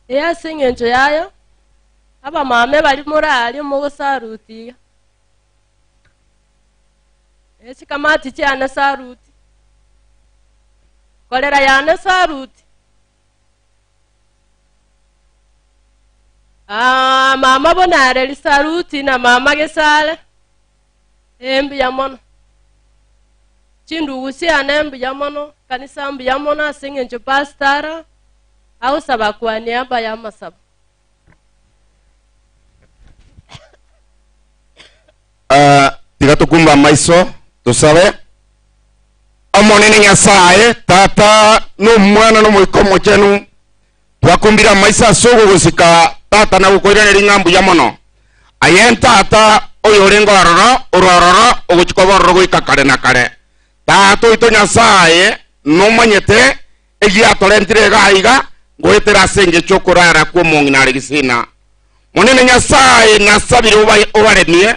Ee ase eng'encho yayo, abamame baria more aria mogosaruti iga. Ee chikamati chiane saruti, korera yane saruti. Ah, mama bonareri saruti na mama gesare, ee mbuya mono. Chindugu chiane mbuya mono, kanisa mbuya mono ase eng'encho pastor ara agosaba kwa niaba y'amasabo. Ah, tiga tokumbe amaiso tosabe. Omonene Nyasae, Tata, na Omwana, na Omoika Omochenu, twakumbire amaiso ase ogogosika, Tata, na gokoiraneria ng'a mbuya mono. Aye Tata, oyorenge ororo, ore ororo, ogochia koba ororo goika kare na kare. Tata oito Nyasae, nomanyete egiatorentire iga aiga, ngoetera ase engencho y'okorara kw'omong'ina Alegisina. Monene Nyasae, nasabire obaremie,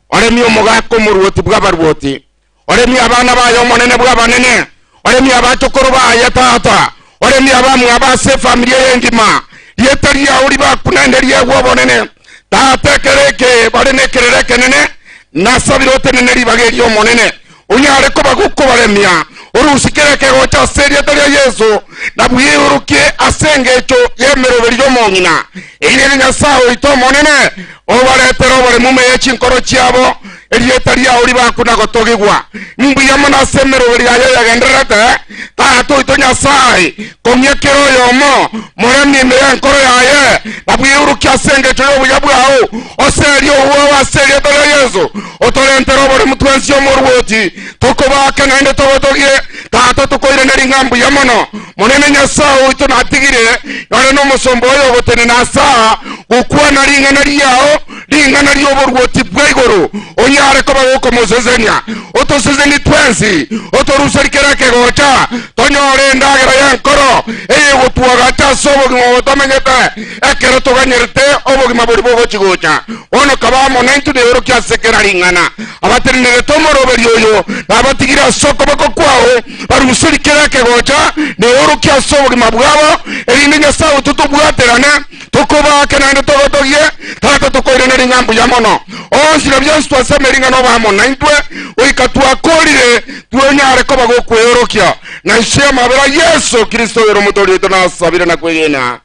oremie omogaka omoruoti bw'abaruoti, Oremie abana baye omonene bw'abanene, oremie abachokoro baye tata, oremie abamwabo ase efamiri eye engima. Rieta riao ribakwe naende riegwe obonene. Tata, ekero eke bare nekerero ekenene, nasabire otenene ribaga erio Omonene, onyare koba gokobaremia, orusie kera ekegocha ase erieta ria Yeso, na bweiorokie ase engecho y'emeroberi y'omong'ina. Erinde Nyasae oito Omonene obaretere oboremu ime ye chinkoro chiabo, erieta riao ribakwe na gotogigwa. Mbuya mono ase emeroberi yaye yagendererete, Tata oito Nyasae, kong'ia kera oyomo moremi ime y'enkoro yaye, na bweiorokie ase engencho y'obuya bwao, oserie obwoba ase erieta ria Yeso, otorentere oboremu twensi omorwoti, tokobaake naende togotogie. Tata, tokoiranerie ng'a mbuya mono. Monene Nyasae oito natigire nore nomosomba oyo ogotenena ase aa gokwana ring'ana riao, ring'ana ri'oboruoti bwa igoro, onyare koba gokomosesenia. Otosesenie twensi, otoruserie kera ekegocha, tonyore endagera y'enkoro eyegotwagacha ase obogima obo tomenyete, ekero toganyerete obogima boria bogochi-gocha. Bono kaba amo naintwe neorokia ase kera ring'ana. Abatenenerete omoroberi oyo nabatigire ase okoboko kwao, baruserie kera ekegocha neorokia ase obogima bwabo, erinde Nyasae oito tobwaterane, tokobaake naende togotogie, Tata tokoiranerie ng'a mbuya mono. Onsi na bionsi twasemerie ng'a nobe amo naintwe, goika twakorire twonyare koba gokweorokia. Na inse y'amabera a Yeso Kristo oyore Omotoori oito nasabire na kwegena.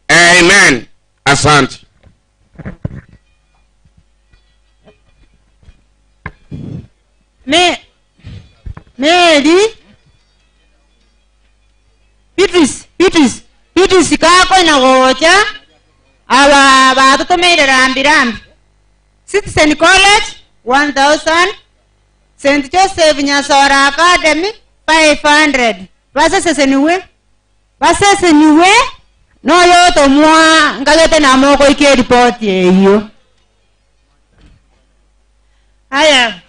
Amen. Asante. Me, Mary, Beatrice, Beatrice, Beatrice kakonya gocha aba batotomeire rambi rambi. Citizen College 1000, St Joseph Nyasora Academy 500. Baseseseniwe baseseniwe noyotomwa nkagete namogoika eripoti eyio. Haya,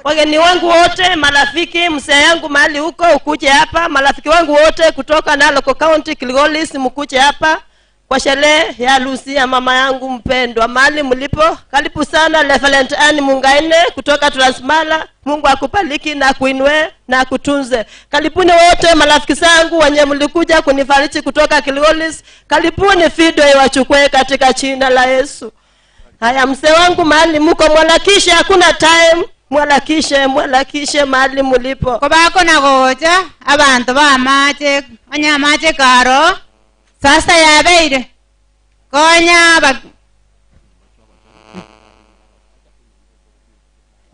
wageni wangu wote, marafiki, mzee yangu mahali huko ukuje hapa, marafiki wangu wote kutoka Narok County, Kilgoris, mkuje hapa. kwa sherehe ya harusi ya mama yangu mpendwa. Mahali mlipo, karibu sana Reverend Anne Mungaine kutoka Transmara. Mungu akubariki na kuinue na akutunze. Karibuni wote marafiki zangu wenye mlikuja kunifariji kutoka Kilgoris. Karibuni, video iwachukue katika jina la Yesu. Haya, mzee wangu, mahali mko mwalakishe, hakuna time. Mwalakishe, mwalakishe mahali mlipo. Kobako na gocha abantu bamache onye amache karo sasa yabeire konya ba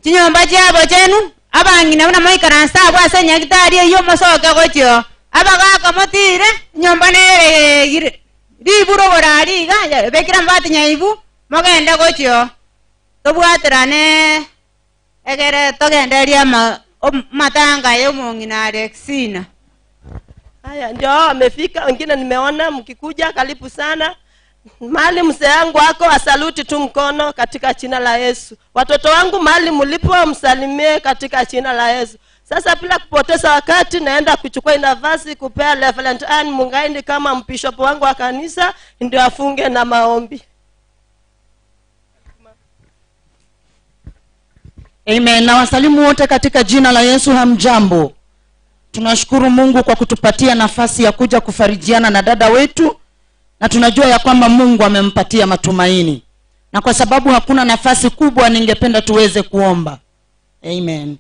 chinyomba chiabo chenu abang'ina buna moikaransa abwo ase nyagitari eywo mosoke gochio abagaka motire nyomba nere gire riburo borari iga bekira mabati nyaibu mogende gochio tobwaterane egere togenderia matanga ya omong'ina Alexina. Haya, ndio amefika. Wengine nimeona mkikuja, karibu sana. Mahali mzee wangu wako asaluti tu mkono katika jina la Yesu. Watoto wangu mahali mlipo msalimie katika jina la Yesu. Sasa bila kupoteza wakati, naenda kuchukua nafasi kupea Reverend Anne Mungaini kama mbishopu wangu wa kanisa, ndio afunge na maombi. Amen. Na wasalimu wote katika jina la Yesu, hamjambo. Tunashukuru Mungu kwa kutupatia nafasi ya kuja kufarijiana na dada wetu, na tunajua ya kwamba Mungu amempatia matumaini. Na kwa sababu hakuna nafasi kubwa, ningependa tuweze kuomba. Amen.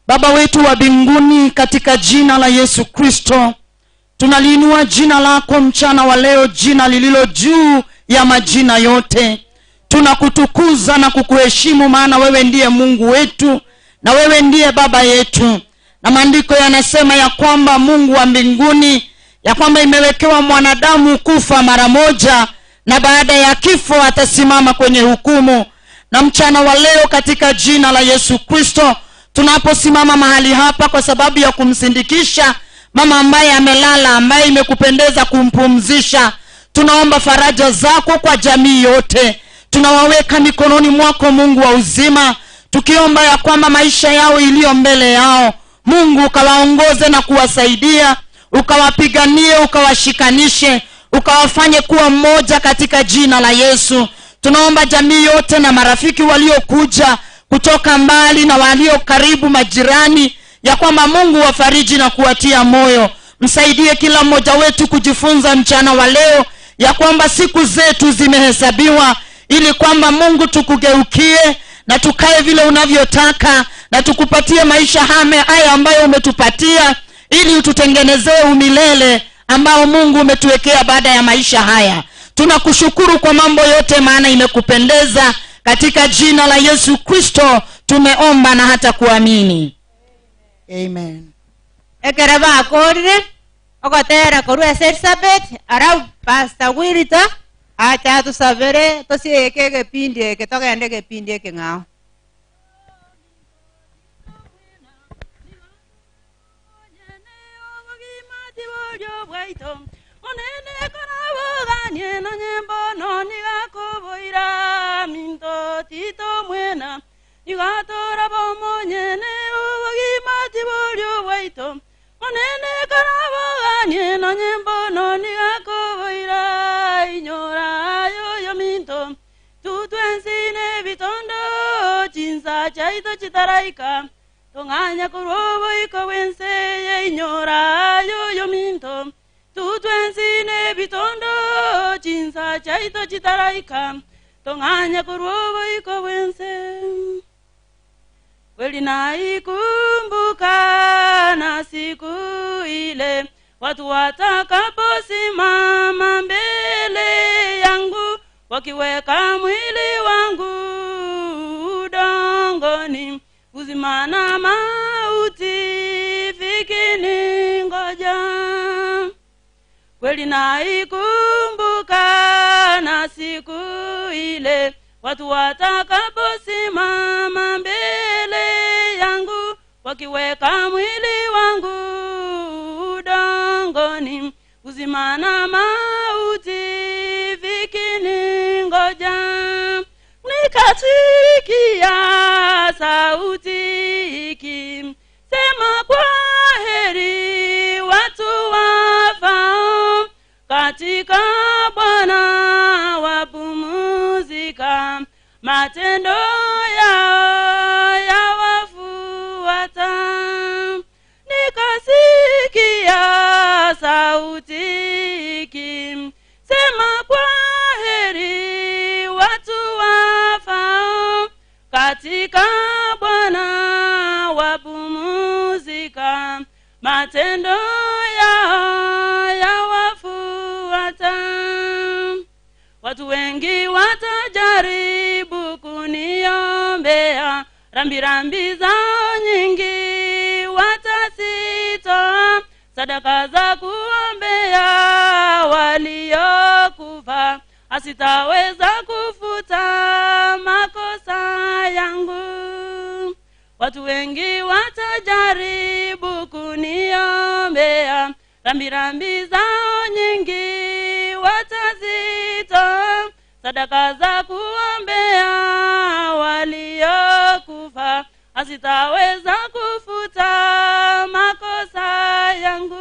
Baba wetu wa mbinguni, katika jina la Yesu Kristo, tunaliinua jina lako mchana wa leo, jina lililo juu ya majina yote. Tunakutukuza na kukuheshimu, maana wewe ndiye Mungu wetu na wewe ndiye Baba yetu. Na maandiko yanasema ya kwamba Mungu wa mbinguni, ya kwamba imewekewa mwanadamu kufa mara moja, na baada ya kifo atasimama kwenye hukumu. Na mchana wa leo katika jina la Yesu Kristo, tunaposimama mahali hapa kwa sababu ya kumsindikisha mama ambaye amelala, ambaye imekupendeza kumpumzisha, tunaomba faraja zako kwa jamii yote. Tunawaweka mikononi mwako Mungu wa uzima, tukiomba ya kwamba maisha yao iliyo mbele yao, Mungu ukawaongoze na kuwasaidia, ukawapiganie, ukawashikanishe, ukawafanye kuwa mmoja katika jina la Yesu. Tunaomba jamii yote na marafiki waliokuja kutoka mbali na walio karibu, majirani, ya kwamba Mungu wafariji na kuwatia moyo. Msaidie kila mmoja wetu kujifunza mchana wa leo ya kwamba siku zetu zimehesabiwa, ili kwamba Mungu tukugeukie na tukae vile unavyotaka, na tukupatie maisha hame haya ambayo umetupatia, ili ututengenezee umilele ambao Mungu umetuwekea baada ya maisha haya. Tunakushukuru kwa mambo yote, maana imekupendeza. Katika jina la Yesu Kristo tumeomba na hata kuamini. Amen. Ekere bakorire ogotera korwa ase Elizabeth ara Pastor Wilita acha tusabere tosieke egepindi eke togende egepindi eke ng'ao. Onene koraboganie na nyimbo no nigakoboira minto tito mwena nigatora bomonyene obogima tiborio bwaito. Onene koraboganie na nyimbo no nigakoboira inyora yoyo minto tutwensine bitondo chinsa chaito chitaraika tong'anya korwa oboiko bwense inyora yoyo minto tutwensine bitondo chinsa chaito chitaraika tong'anya korwa oboiko bwense. Kweli naikumbuka na siku ile watu watakaposimama mbele yangu wakiweka mwili wangu udongoni, uzima na mauti vikiningoja. Kweli naikumbuka na siku ile watu watakaposimama mbele yangu wakiweka mwili wangu udongoni, uzima na mauti vikiningoja. Nikasikia sauti ikisema, kwa heri watu wafao katika Bwana. Matendo yao yawafuata. Nikasikia sauti ikisema, kwa heri watu wafao katika Bwana wapumzika, matendo yao yawafuata. Watu wengi watajaribu kuniombea, rambirambi zao nyingi watasitoa, sadaka za kuombea waliokufa, asitaweza kufuta makosa yangu. Watu wengi watajaribu kuniombea, rambirambi zao nyingi watazitoa, sadaka za kuombea waliokufa, asitaweza kufuta makosa yangu.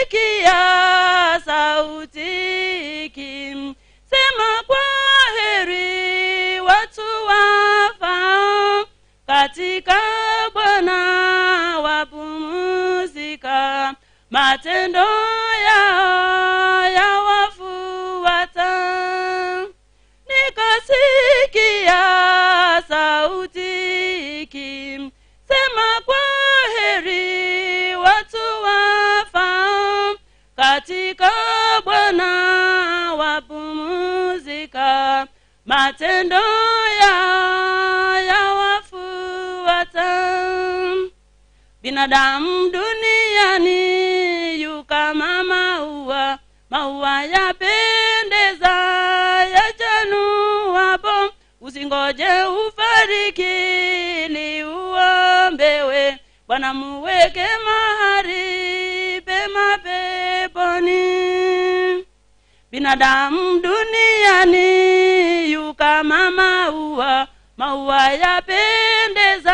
Nikasikia sauti ikisema, kwa heri watu wafao katika Bwana wapumzika, matendo yao yawafuata. Nikasikia sauti ikisema, kwa heri watu wafao katika Bwana wapumzika, matendo yao yawafuata. Binadamu duniani yu kama maua, maua yapendeza yachanuapo, usingoje ufariki ili uombewe, Bwana muweke mahali pema peponi. Binadamu duniani yu kama maua, maua yapendeza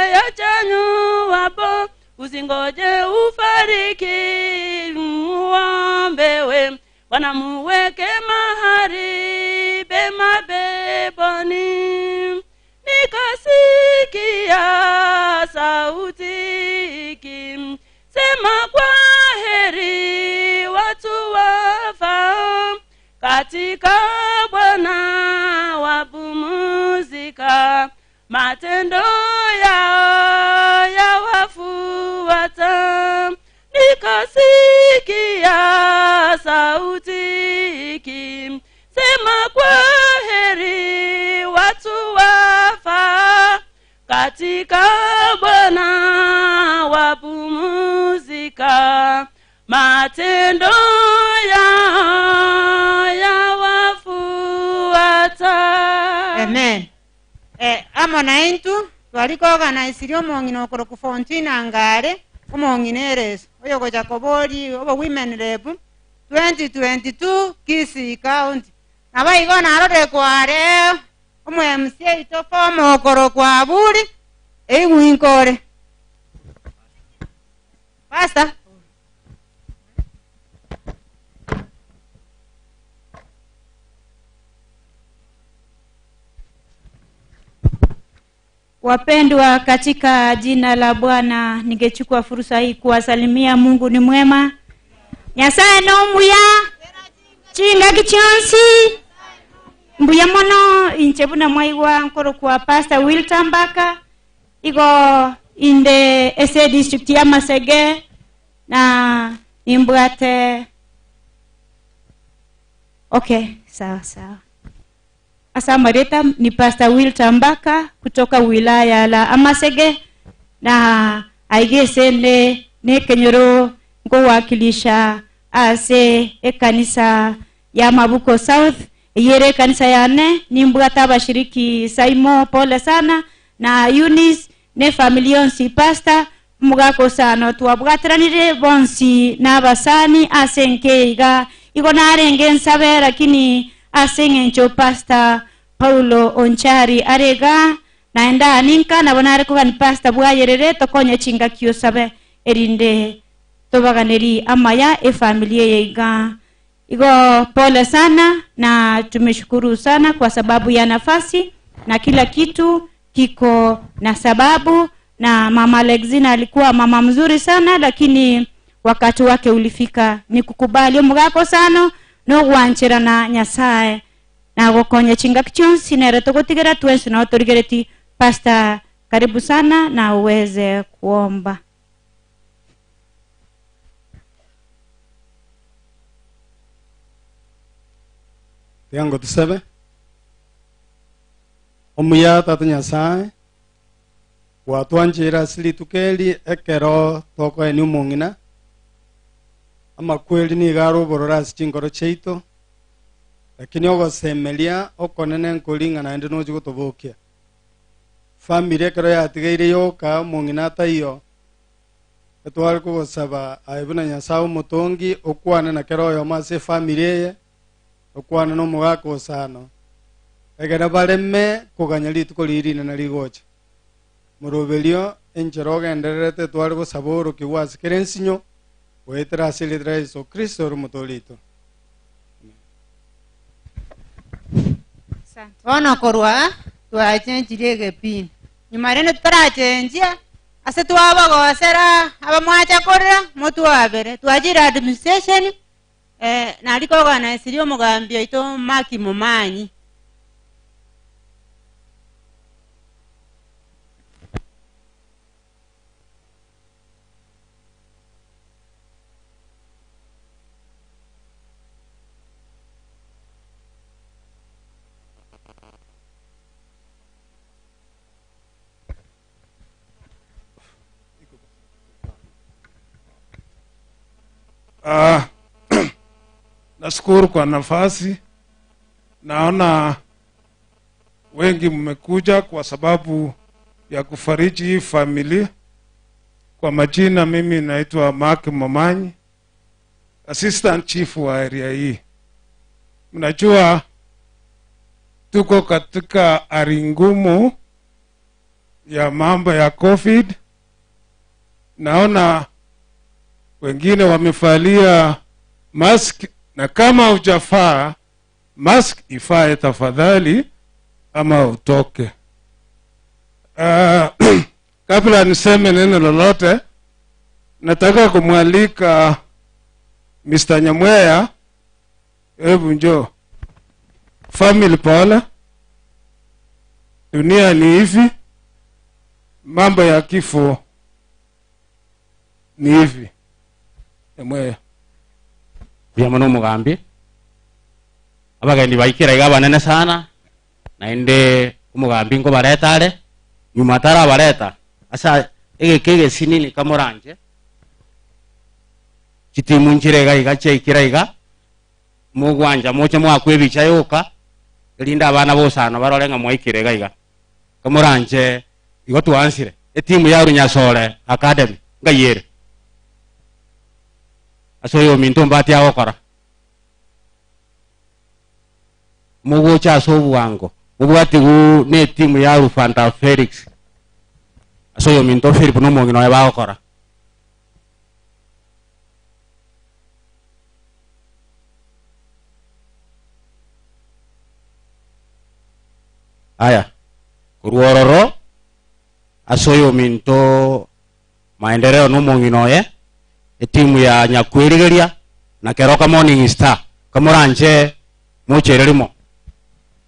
yachanuapo, usingoje ufariki muombewe, Bwana muweke mahali pema peponi. Nikasikia sauti ikisema, kwa heri watu wafao katika Bwana wapumzika, matendo yao yawafuata. Nikasikia sauti ikisema, kwa heri watu wafa katika Bwana wapumzika, matendo yao yawafuata. Amen. Amo naintu twarikoganisirie omong'ina okoro kufontina ngare omong'ina ereso oyo gocha kobori obo women rep 2022 Kisii County nabo igo narore kware omo MC ito form okoro kwa buri eigwinkore Pastor. Wapendwa katika jina la Bwana, ningechukua fursa hii kuwasalimia. Mungu ni mwema. Nyasaye nomuya chinga kichonsi mbuya mono inche buna mwaigwa nkoro kwa Pastor Wilton Baka igo inde ese district ya Masege na nimbwate. Okay, sawa sawa. Asamareta ni Pastor Wilton Mbaka kutoka wilaya la Amasege na aigesende nekenyoro nkowakilisha ase ekanisa ya Mabuko South yere kanisa yane nimbwata abashiriki Saimo pole sana na Eunice ne familia onsi pastor mugakosano twabwatiranire bonsi n'abasani ase nkeiga igo narenge nsabe lakini ase ng'encho pastor Paulo Onchari arega naenda ninka nabo nare kogani pastor bwayerere tokonye chingaki osabe erinde tobaganeri amaya efamilia yeiga. Igo pole sana na tumeshukuru sana kwa sababu ya nafasi na kila kitu kiko na sababu, na mama Alexina alikuwa mama mzuri sana, lakini wakati wake ulifika. Ni kukubali omugako sano nogwancherana Nyasaye na gokonya chingaki chionsi nere togotigera twensi no torigereti. Pastor, karibu sana na uweze kuomba. Tiango tusebe omuya tata Nyasaye gwatwanchira ase rituko eri ekero tokoenia omong'ina amakweri nigo are obororo ase chinkoro chiaito, lakini ogosemeria okonene nkoring'a naende nochi gotobokia. Family ekero yatigeire yoka omong'ina ataiyo, etware kogosaba aye buna Nyasaye omotongi okwane na kera oyomo ase efamily eye, okwane na omogaka osano, egere bareme koganya rituko riria rinene rigocha. Moroberio enchera ogendererete tware gosaba orokigwa ase kera ensinyo, goetera ase erieta ria Yeso Kristo ore omotoori oito. Bono korwa twachenchirie egepimo. Nyuma rende totarachenchia, ase twabagosera abamwacha korera motwabere. Twachire administration, nari koganesirie omogambi oito Maki Momanyi. Nashukuru kwa nafasi. Naona wengi mmekuja kwa sababu ya kufariji hii familia. Kwa majina mimi naitwa Mark Momanyi, assistant chief wa area hii. Mnajua tuko katika hali ngumu ya mambo ya COVID. Naona wengine wamevalia mask, na kama hujavaa mask ifae tafadhali ama utoke. Kabla niseme neno lolote, nataka kumwalika Mr. Nyamweya. Hebu njoo. Family pole. Dunia ni hivi. Mambo ya kifo ni hivi. Nyamweya. Bia mono omogambi. Abagendi baikera iga banene sana. Naende omogambi nkobareta are. Nyuma tarabareta. Asa egeke egesinini kamoranje. Chitimu nchire iga iga chiaikera iga. Mogwanja moche mwakwa ebicha yoka. Erinde abana bosano barore ng'a mwaikire iga iga. Kamoranje igo twansire. Etimu ya Runyasore Academy ngayere. Ase oyo ominto mbati agokora. Mogocha ase obwango. Mobwati gu ne etimu ya Rufanta Felix. Ase oyo ominto Philip nomong'ina oye bagokora. Aya, korwa ororo ase oyo ominto maendeleo nomong'ina oye etimu ya Nyakwerigeria na Keroka Morning Star kamoranje mochere rimo.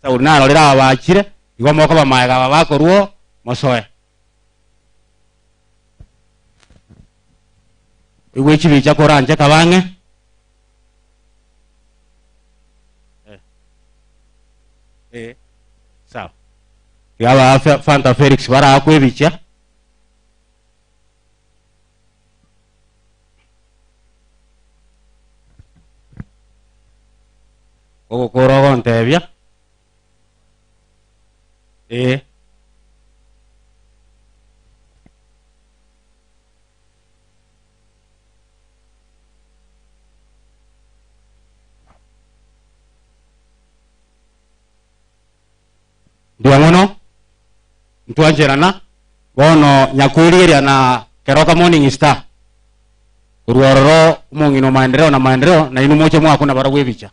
Sauli narorera aba bachire igo moko bamaega aba bakorwo mosoe. Igwe chibicha koranje kabang'e. Sawa. Yaba Fanta Felix barakwebicha. Ogokora ogontebia. Ndio mono ntwanjerana bono nyakwirigeria na Keroka Morning Star. Korwa ororo omong'ina o maendeleo na maendeleo nainwe moche mwakuna barabwo ebicha.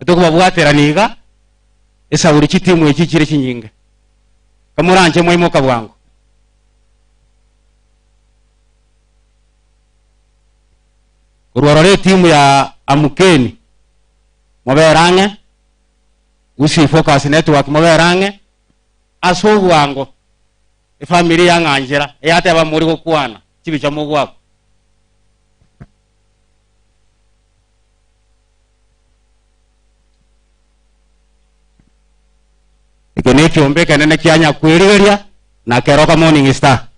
Etokobabwaterania iga, esauri chitimu echi chire chinyinge. Kamoranche mwaimoka bwango. Korwa ororo etimu ya Amkeni mobere ang'e, Gusii Focus Network mobere ang'e, ase obwango efamiri ya Ng'anchera eyateba mori gokwana chibicha mogwakwa. Eke nekiombe ekenene kia Nyakwerigeria na Keroka Morning Star.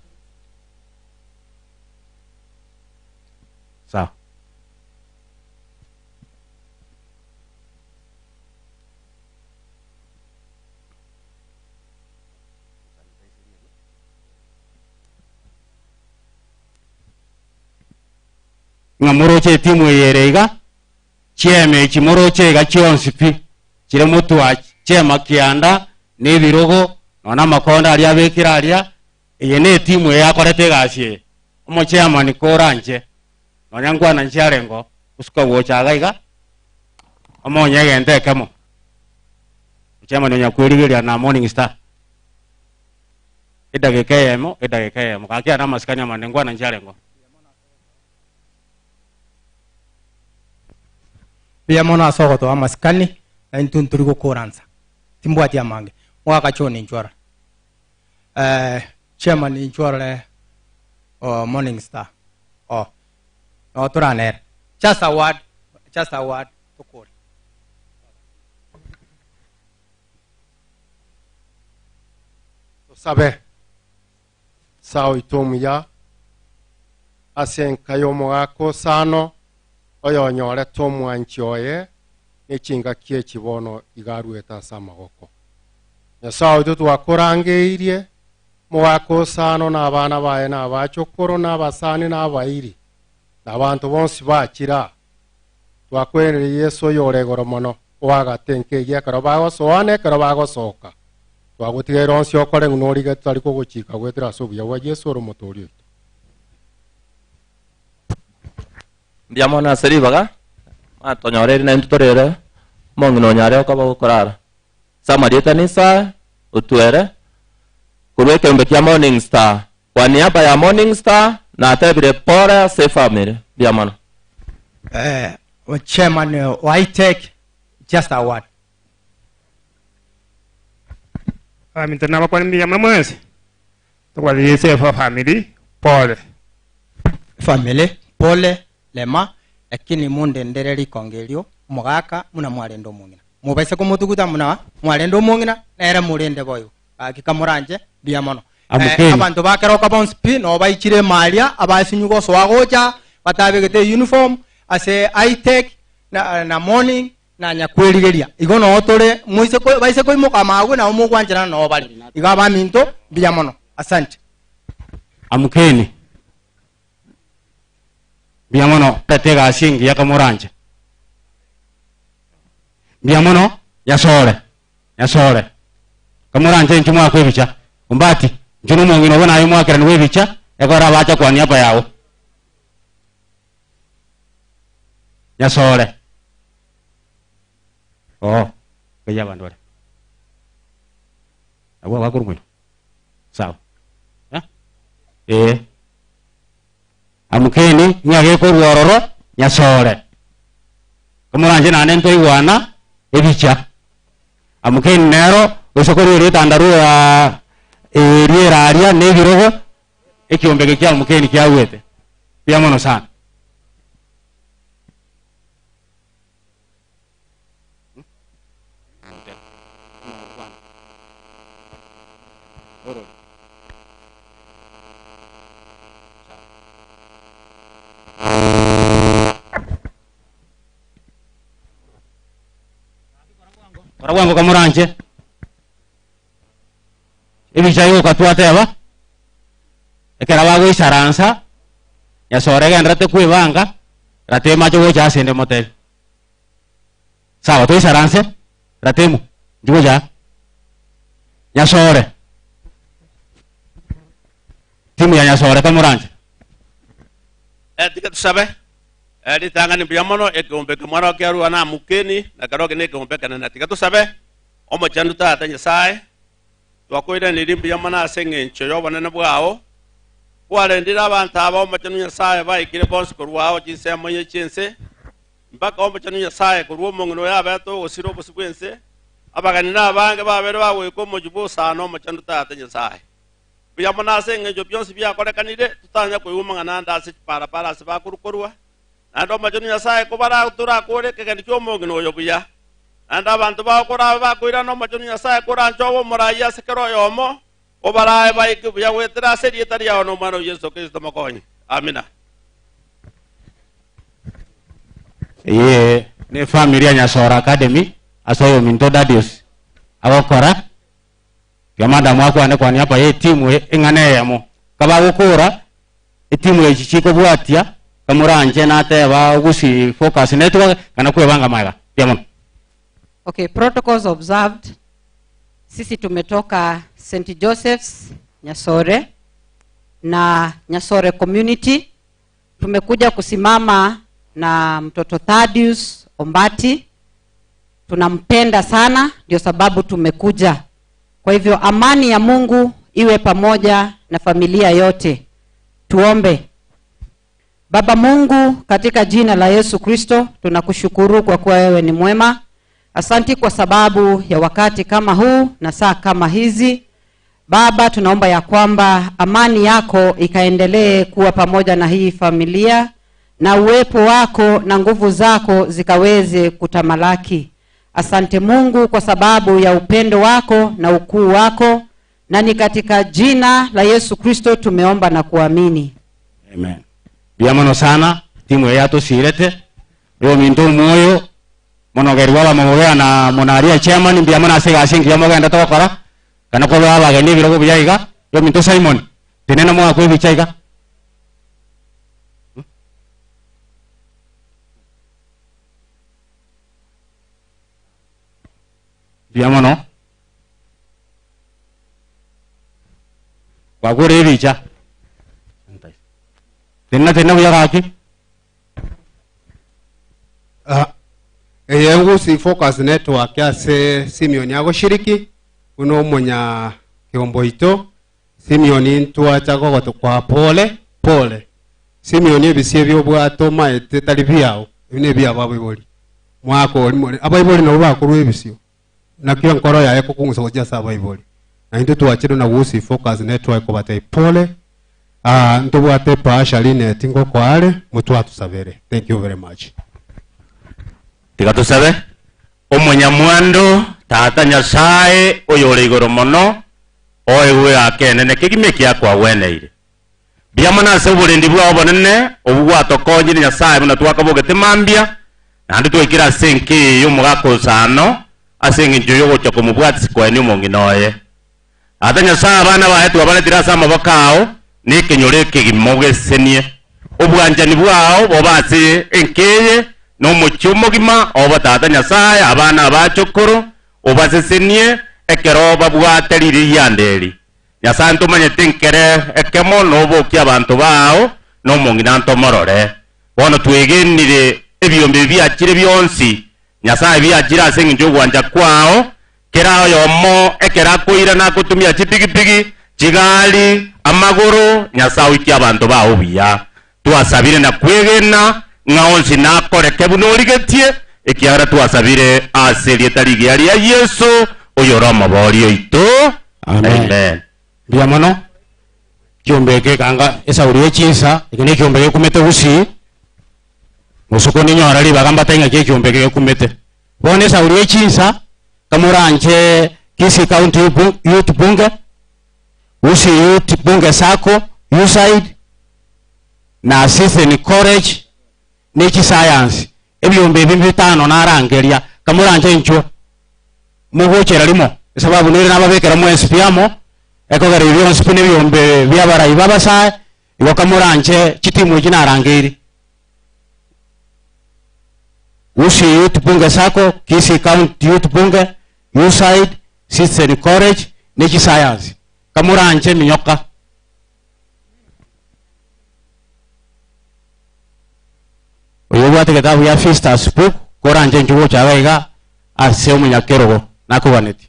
Sawa. Ng'a moroche etimu eye ere iga, chiema echi moroche iga chionsi pi, chire motwa chiema kianda, na ebirogo, nonya na amakonda aria abekire aria, eye ne etimu eye yakorete egasi eye. Omochairman koranche, nonya nkwana nchiarenge oo, gosuka gocha iga iga, omonye egento ekemo. Omochairman onya kwerigeria na Morning Star. Edageka eyemo, edageka eyemo, gaki aya namasikani amande nkwana nchiarenge oo. Mbuya mono ase ogotoa amasikani, na intwe ntori gokoransa. Timbwati amange. Mwaka John inchwe orore. Eh, chairman inchwe orore oh, Morning Star. Oh. No toranere. Just a word, just a word tokore. Tosabe. Nyasae oito omuya, ase enka y'omogaka osano, oyonyorete omwanchi oye ne chingaki echi bono iga aruete ase amagoko. Nyasae oito twakorangeirie, omogaka osano na abana baye na abachokoro na abasani na abairi, na abanto bonsi bachire aa. Twakweneire Yeso oyore igoro mono, oagate enka eyio ekero bagosoa na ekero bagosoka. Twagotigaire onsi okore ng'ina orige totari kogochika goetera ase obuya bwa Yeso ore Omotoori oito. Mbuya mono ase ribaga, mwatonyoreire naintwe torere omong'ina onyare okoba gokorara. Ase amarieta n'Isaya, otwere korwa ekeombe kia Morning Star. Kwa niaba ya Morning Star, natebire pore ase efamiri. Mbuya mono. Eh, chairman wa ITEC, just a word. Abaminto nabakwane mbuya mono mwensi, tokwarire ase efamiri, pole. Family, pole, lema, lakini mundendere rikongo erio, omogaka buna mwarende omong'ina. Mobaise komotuguta buna mwarende omong'ina, nere morende boigo. Gaki kamoranche, mbuya mono. Amukeni. Eh, abanto ba keroka bonsi pi noo baichire emaria, abasinyu gosoa gocha, batabegete uniform, ase ITEC, na, na morning, na nyakwerigeria. Igo noo tore, moise ko, baise koimoka amagwe nabo mogwancherana noo bare. Igo abaminto, mbuya mono. Asante. Amukeni. Mbuya mono, reta egasi engiya kamoranche. Mbuya mono, Nyasore, Nyasore. Kamoranche inche mwakwe ebicha. Ombati, inche nomong'ina obo naye mwakeranigwe ebicha, ekero abacha kwa niaba yao. Nyasore. Oo, keyia abanto baria. Abwo abakorwa moino. Sawa. Eh? Ee. Amukeni, ng'a gekorwa ororo, Nyasore. Komoranche naende ntoigwana ebicha. Amukeni nero, gose korwa erio etandarua eria eraria na ebirogo, ekiombe eke kia Amukeni kiagwete. Mbuya mono sana. Kora bwango kamoranche. Ebicha yoka twateba, ekero bagoisaransa, Nyasore egenderete kwebanga, ratema ache gocha ase ende motebi. Sawa, toisaranse, ratemu, inche gocha aa. Nyasore, timu ya Nyasore kamoranche. Eh, tiga tusabe. Eh, ritang'ani mbuya mono ekeombe eke mwana okiarua na amukeni na kero eke na ekeombe ekenene. Tiga tusabe omochenu Tata Nyasaye, twakoiraneria mbuya mono ase eng'encho y'obonene bwao, kwarendire abanto aba omochenu Nyasaye baikire bonsi korwa ao chinsemo inye chi'ense, mpaka omochenu Nyasaye korwa omong'ina oyo abete ogosira obosio bw'ense, abageni na abange babere bagoika omochie bw'osana omochenu Tata Nyasaye. Mbuya mono ase engencho bionsi biakorekanire, totanya koigwa amang'ana ande ase chiparapara ase bakorukorwa. Naende Omochenu Nyasae kobara torakore ekegeni ki'omong'ina oyo buya. Naende abanto bao korabe bakoirana Omochenu Nyasae koranche obe omoraai ase kera oyomo, obarae baike buya goetera ase erieta riao na Omwana o Yeso Kristo Omokonyi. Amina. Eye nefamiri ya Nyasore Academy ase oyominto Dadius agokora. Tiga madam akwane kwa niaba ye etimu eng'ana eyemo. Kabagokora, etimu echi chikobwatia, kamoranche nateba Gusii Focus Network kana kwebanga magega. Mbuya mono. Okay, protocols observed. Sisi tumetoka St. Joseph's Nyasore na Nyasore community. Tumekuja kusimama na mtoto Thaddeus Ombati. Tunampenda sana, ndio sababu tumekuja. Kwa hivyo amani ya Mungu iwe pamoja na familia yote. Tuombe. Baba Mungu, katika jina la Yesu Kristo, tunakushukuru kwa kuwa wewe ni mwema. Asanti kwa sababu ya wakati kama huu na saa kama hizi. Baba, tunaomba ya kwamba amani yako ikaendelee kuwa pamoja na hii familia na uwepo wako na nguvu zako zikaweze kutamalaki. Asante Mungu kwa sababu ya upendo wako na ukuu wako, na ni katika jina la Yesu Kristo tumeomba na kuamini. Amen. Mbuya mono sana timu eye yatosirete oyo ominto omoyo mono gerwa abamobea na monaria chairman mbuya mono ase egasi engiya mogendete gokora kana koba abageni ebirogo buya iga oyo ominto Simon tenena moakwe ebicha iga. Mbuya mono. Kwagure ebicha. Tenena tenena buya gaki. Ah, eye Gusii Focus Network ase Simeon agoshiriki buna omonya kiombo oito Simeon ntwacha gogotokwaa pole pole Simeon ebisio ebi obwate omaete tari biao ebi nebiabo abaibori mwaka oria more abaibori nabo bakorwa ebisio nakio enkoro yaye ekokong'usa gochia ase abaibori na intwe twachire na Gusii Focus Network kobatebia pole Aa ntobwate ebahasha Linet ngokoa are motwatusabere thank you very much. Tiga tosabe. Omonyamwando, Tata Nyasae oyore igoro mono, oegwe egaka enene kegima ekiya kwagweneire. Mbuya mono ase oborendi bwao obonene obwo gwatokonyire Nyasae buna twakabogete mambia, naende twaikire ase enka eye y'omogaka osano ase engencho y'ogocha komobwatisia koenia omong'ina oye. Tata Nyasae, abana baye twabaretire ase amaboko ao, na ekenyoro ekegima ogesesenie. Obwanchani bwao bobe ase enka eye, na omochie omogima obo, Tata Nyasae, abana abachokoro obasesenie ekero babwate ririgianda eri. Nyasae, ntomanyete nkere ekemo nobokie abanto bao, na omong'ina ntomorore. Bono twegenire ebiombe ebi biachire bionsi, Nyasae, biachire ase engencho y'ogwancha kwao, Kera oyomo ekero akoirana agotumia chipigipigi, chigari, amagoro, Nyasae oikie abanto bao buya. Twasabire na kwegena ng'a onsi nakoreke buna origetie, ekiagera twasabire ase erieta rigiya ria Yeso, oyore Omoboori oito. Amen. Mbuya mono. Ekiombe eke ekanga esauri ye chinsa, eke ne ekiombe gekumete gusii. Mosoko ninyora ribaga mbate ng'aki ekiombe eke gekumete. Bono esauri ye chinsa, kamoranche Kisii County Youth Bunge, Gusii Youth Bunge Sacco, USAID, na Citizen College, ne chisayansi, ebiombe ebi bitano narangeria, kamoranche inchuo mogochera rimo, esababu nere nababekera mwensi pi amo, ekogera ebi bionsi pi nebiombe bi'abarai b'abasae, igo kamoranche chitimu echi narangeiri. Gusii Youth Bunge Sacco, Kisii County Youth Bunge, USAID, Citizen College, ne chisayansi. Kamoranche minyoka. Oyo obwate egetabu gia Visitors Book, koranche inchuo gocha iga iga ase omonyakerogo, nakoganetie.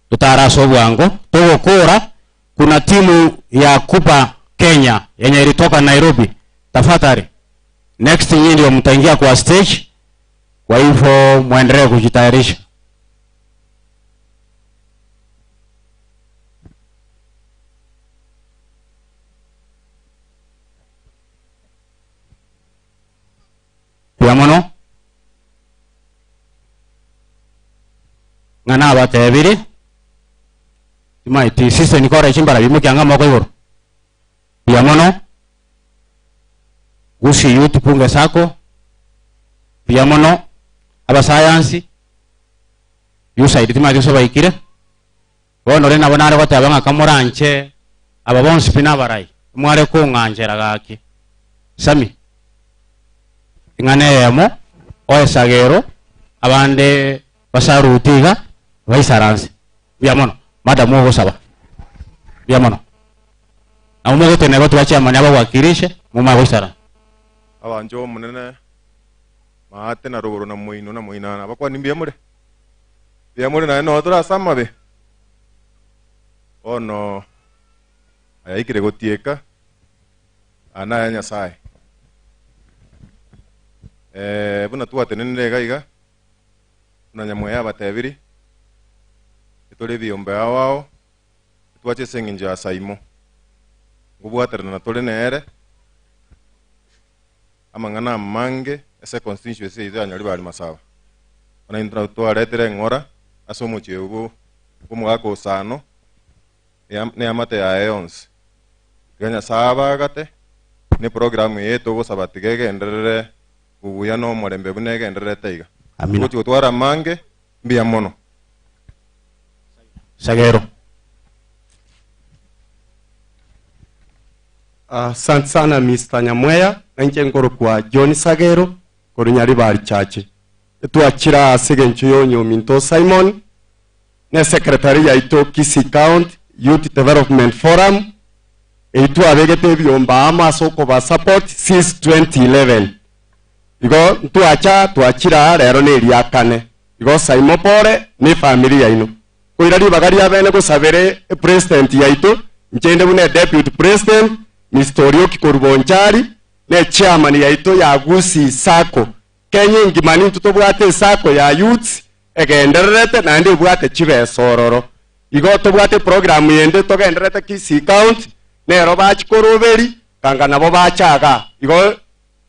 Totare ase obwango, togokora, kuna timu ya Kupa Kenya yenye ilitoka Nairobi, tafadhali next nyinyi ndio mtaingia kwa stage, kwa hivyo muendelee kujitayarisha. Mbuya mono, ng'a nabatebirie, timaeti season kore chimbara bimokia ang'e amaboko igoro. Mbuya mono, Gusii Youth Bunge Sacco, mbuya mono, abasayansi, USAID timaeti gose baikire, bono rende nabo nare goteba ng'a kamoranche aba bonsi pi nabarai, mware kong'anchera gaki. Sammy, ing'ana eyemo, oe Sagero, abande basaruti iga, baisaranse. Mbuya mono. Madam ogosaba. Mbuya mono. Nabo mogotenena igo twa chairman abawakilishe, momanye goisaransa. Abanchwa b'Omonene, maate na rogoro na moino na moinana, abakwani mbuya more? Mbuya more naende noo tore ase amabe? Bono ayaikire gotieka, aya naya Nyasae. Eh, buna twatenenire iga iga, buna Nyamweya abatebiri, etore ebiombe ao ao, twache ase eng'encho ya Saimo, nkobwaterana tore nere, amang'ana amange ase econstituency yaito ya Nyaribari Masaba. Bono intwe nabwo twaretire eng'ora ase omochie obo bw'omogaka Osano, neamate yaye yonsi. Tiga Nyasae abagate, ne eprogram eye togosaba tiga egenderere buya na omorembe buna egendererete iga. Amina. Togochi gotwara amange, mbuya mono. Sagero. Asante sana Mister Nyamweya, na inche nkorokwa John Sagero korwa Nyaribari Church. Etwachire aa ase egencho ya onyominto Simon, ne secretary yaito Kisii County Youth Development Forum, eyio twabegete ebiomba amo ase okoba support since 2011. Igo ntwacha twachire aa rero ne eriakane. Igo Saimo pore ne efamiri yaino. Koira ribaga ria bene gosabere epresident yaito, inche inde buna edeputy president, Mister Orioki korwa Bonchari, ne echairman yaito ya Gusii Sacco. Kenya engima nintwe tobwate esacco ya youths egendererete naende ebwate chibesa ororo. Igo tobwate eprogram yende togendererete Kisii County, nero bachia koroberi, kanga nabo bacha igaa. Igo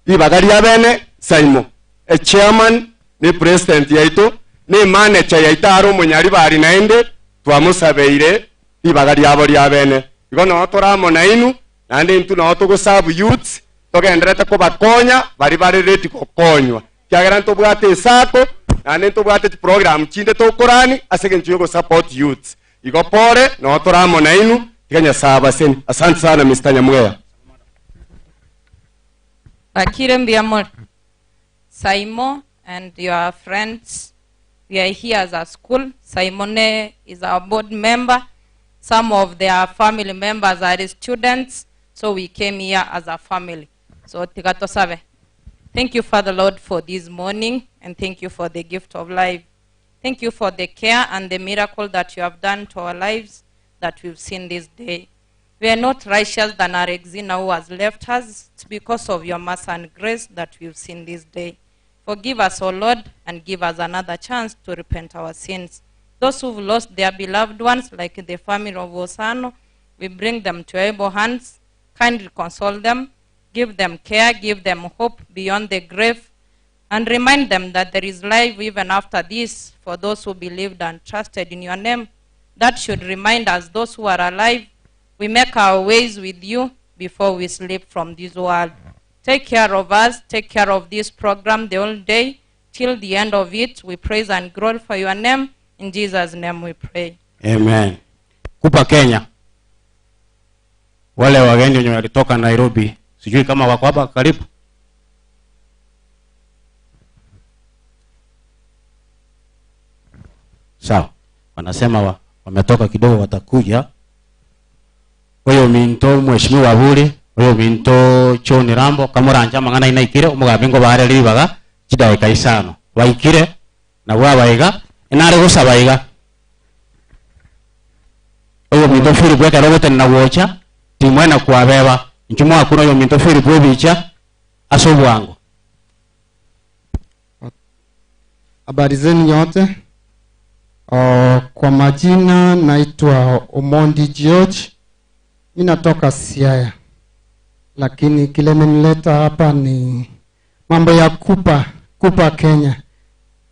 Ribaga ria bene Saimo, echairman ne president yaito, ne emanager yaito are omonyaribari naende twamosabeire ribaga riabo ria bene. Igo noo tore amo nainwe, naende intwe noo togoserve youths, togendererete kobakonya baria bare ready gokonywa. Ekiagera ntobwate esacco, naende ntobwate chiprogram chinde tokorani ase eng'encho yogosupport youths. Igo pore, noo tore amo nainwe, tiga Nyasae abaseni. Asante sana Mister Nyamweya. Bakire mbuya more. Saimo and your friends, we are here as a school. Saimone is our board member. Some of their family members are students, so we came here as a family. So tiga tosabe. Thank you, Father Lord, for this morning, and thank you for the gift of life. Thank you for the care and the miracle that you have done to our lives that we've seen this day. We are not righteous than our Exina who has left us. It's because of your mercy and grace that we've seen this day. Forgive us, O Lord, and give us another chance to repent our sins. Those who've lost their beloved ones, like the family of Osano, we bring them to your able hands. Kindly console them, give them care, give them hope beyond the grave, and remind them that there is life even after this for those who believed and trusted in your name. That should remind us, those who are alive, we make our ways with you before we sleep from this world. Take care of us, take care of this program the whole day, till the end of it. We praise and glorify your name. In Jesus' name we pray. Amen. Kupa Kenya. Wale wageni wenye walitoka Nairobi, sijui kama wako hapa karibu. Sawa. Wanasema wametoka kidogo watakuja. Oyo ominto Mheshimiwa Aburi, oyo ominto John Rambo, kamoranche amang'ana aino aikire, omogambi nkobare ribaga chidakika isano. Baikire, nabwo aba iga, nare gosaba iga, oyo ominto Philip ekero ogotenena gocha, timwena kwabeba, inchuo mwakuna oyo ominto Philip ebicha ase obwango. Habari zenu nyote. Kwa majina naitwa Omondi George. Mimi natoka Siaya, lakini kile imenileta hapa ni mambo ya Kupa, Kupa Kenya.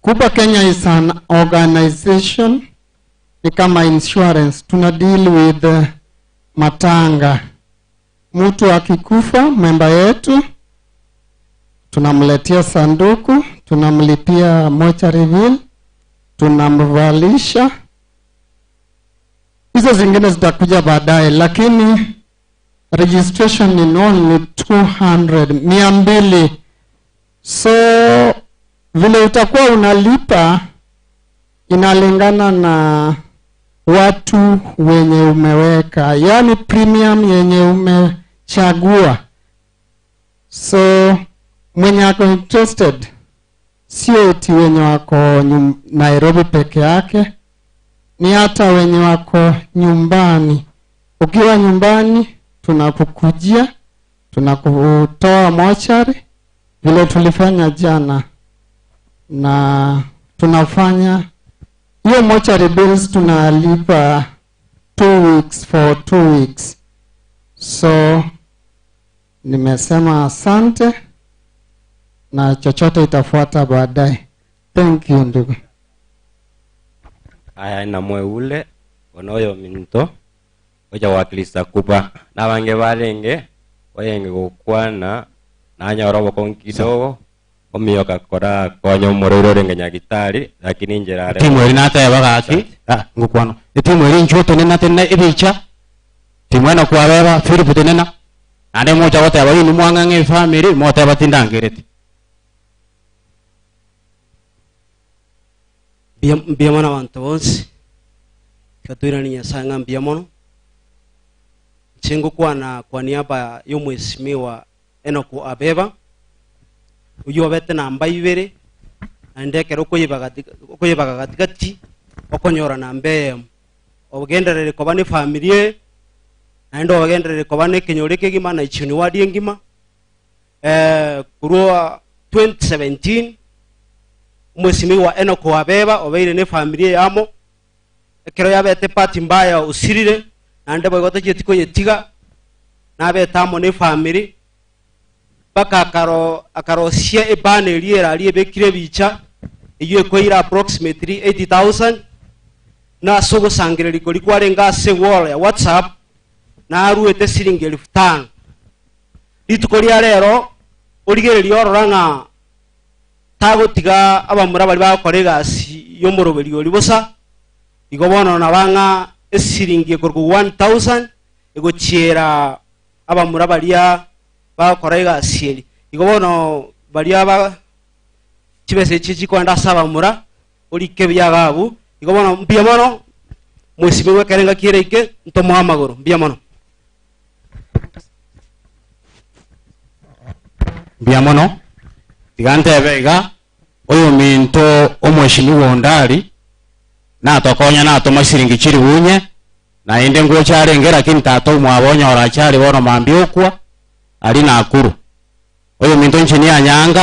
Kupa Kenya is an organization, ni kama insurance. Tuna deal with matanga. Mtu akikufa memba yetu tunamletea sanduku, tunamlipia mochari bill, tunamvalisha. Hizo zingine zitakuja baadaye, lakini registration ni only 200, mia mbili. So vile utakuwa unalipa inalingana na watu wenye umeweka, yani premium yenye umechagua. So mwenye ako interested, sio eti wenye wako Nairobi peke yake, ni hata wenye wako nyumbani. Ukiwa nyumbani, tunakukujia, tunakutoa mochari vile tulifanya jana, na tunafanya hiyo mochari bills tunalipa 2 weeks for 2 weeks. So nimesema asante na chochote itafuata baadaye. Thank you ndugu. Aya na mweule onoyo minto oja wakilisa kupa nabange barenge oyenge gukwana nanyora obokong'u kidogo omiyoka kora konya omorwaire orenge nyagitari lakini injera are Timu eri nateba gaki, ah, ngũkwano. Etimu eri inchuo tenena tenena ebicha, timu eno kwabeba, Philip tenena. Naende mocha goteba inwe mwang'ang'e efamily, moteba tindangereti. Mbuya, mbuya mono abanto bonsi, tiga toiranie Nyasaye ng'a mbuya mono. Inche ngokwana kwa niaba ya omwesimigwa Enock Abeba, oyio obete namba ibere, naende ekero okoyebaga okoyebaga gatigati, okonyora namba eyemo. Ogenderere koba na efamiri eye, naende ogenderere koba na ekenyoro ekegima na ichuni ward engima. Korwa 2017, omwesimigwa Enock Abeba obeire na efamiri eyamo, ekero yabete party mbaya osirire, naende boigo tacheti koyetiga, nabete amo na efamiri, mpaka akarosia ebana eria erari ebekire ebicha, eywo ekoira approximately 80,000, na ase ogosangereria koria kwarenge ase wall ya WhatsApp, naruete siringi elfu tano. Rituko ria rero, origereria orora ng'a tagotiga abamura bari bagokora egasi y'omoroberi ori bosa, igo bono naba ng'a esiringi ekorokwa 1000 egochiera abamura baria bagokora egasi eri. Igo bono baria ba chibesa echi chikoenda ase abamura, orike ebiaga abwo. Igo bono mbuya mono, mwesime bw'ekerenga kiere ike, ntomoe amagoro. Mbuya mono. Mbuya mono. Tiga ntebe iga, oyominto omweshimiwa Ondari, natokonya natoma siringi chirigunye, naende ngocha arenge lakini tata omwabo onyora achari bono mambia okwa, ari Nakuru. Oyominto inche nianyanga,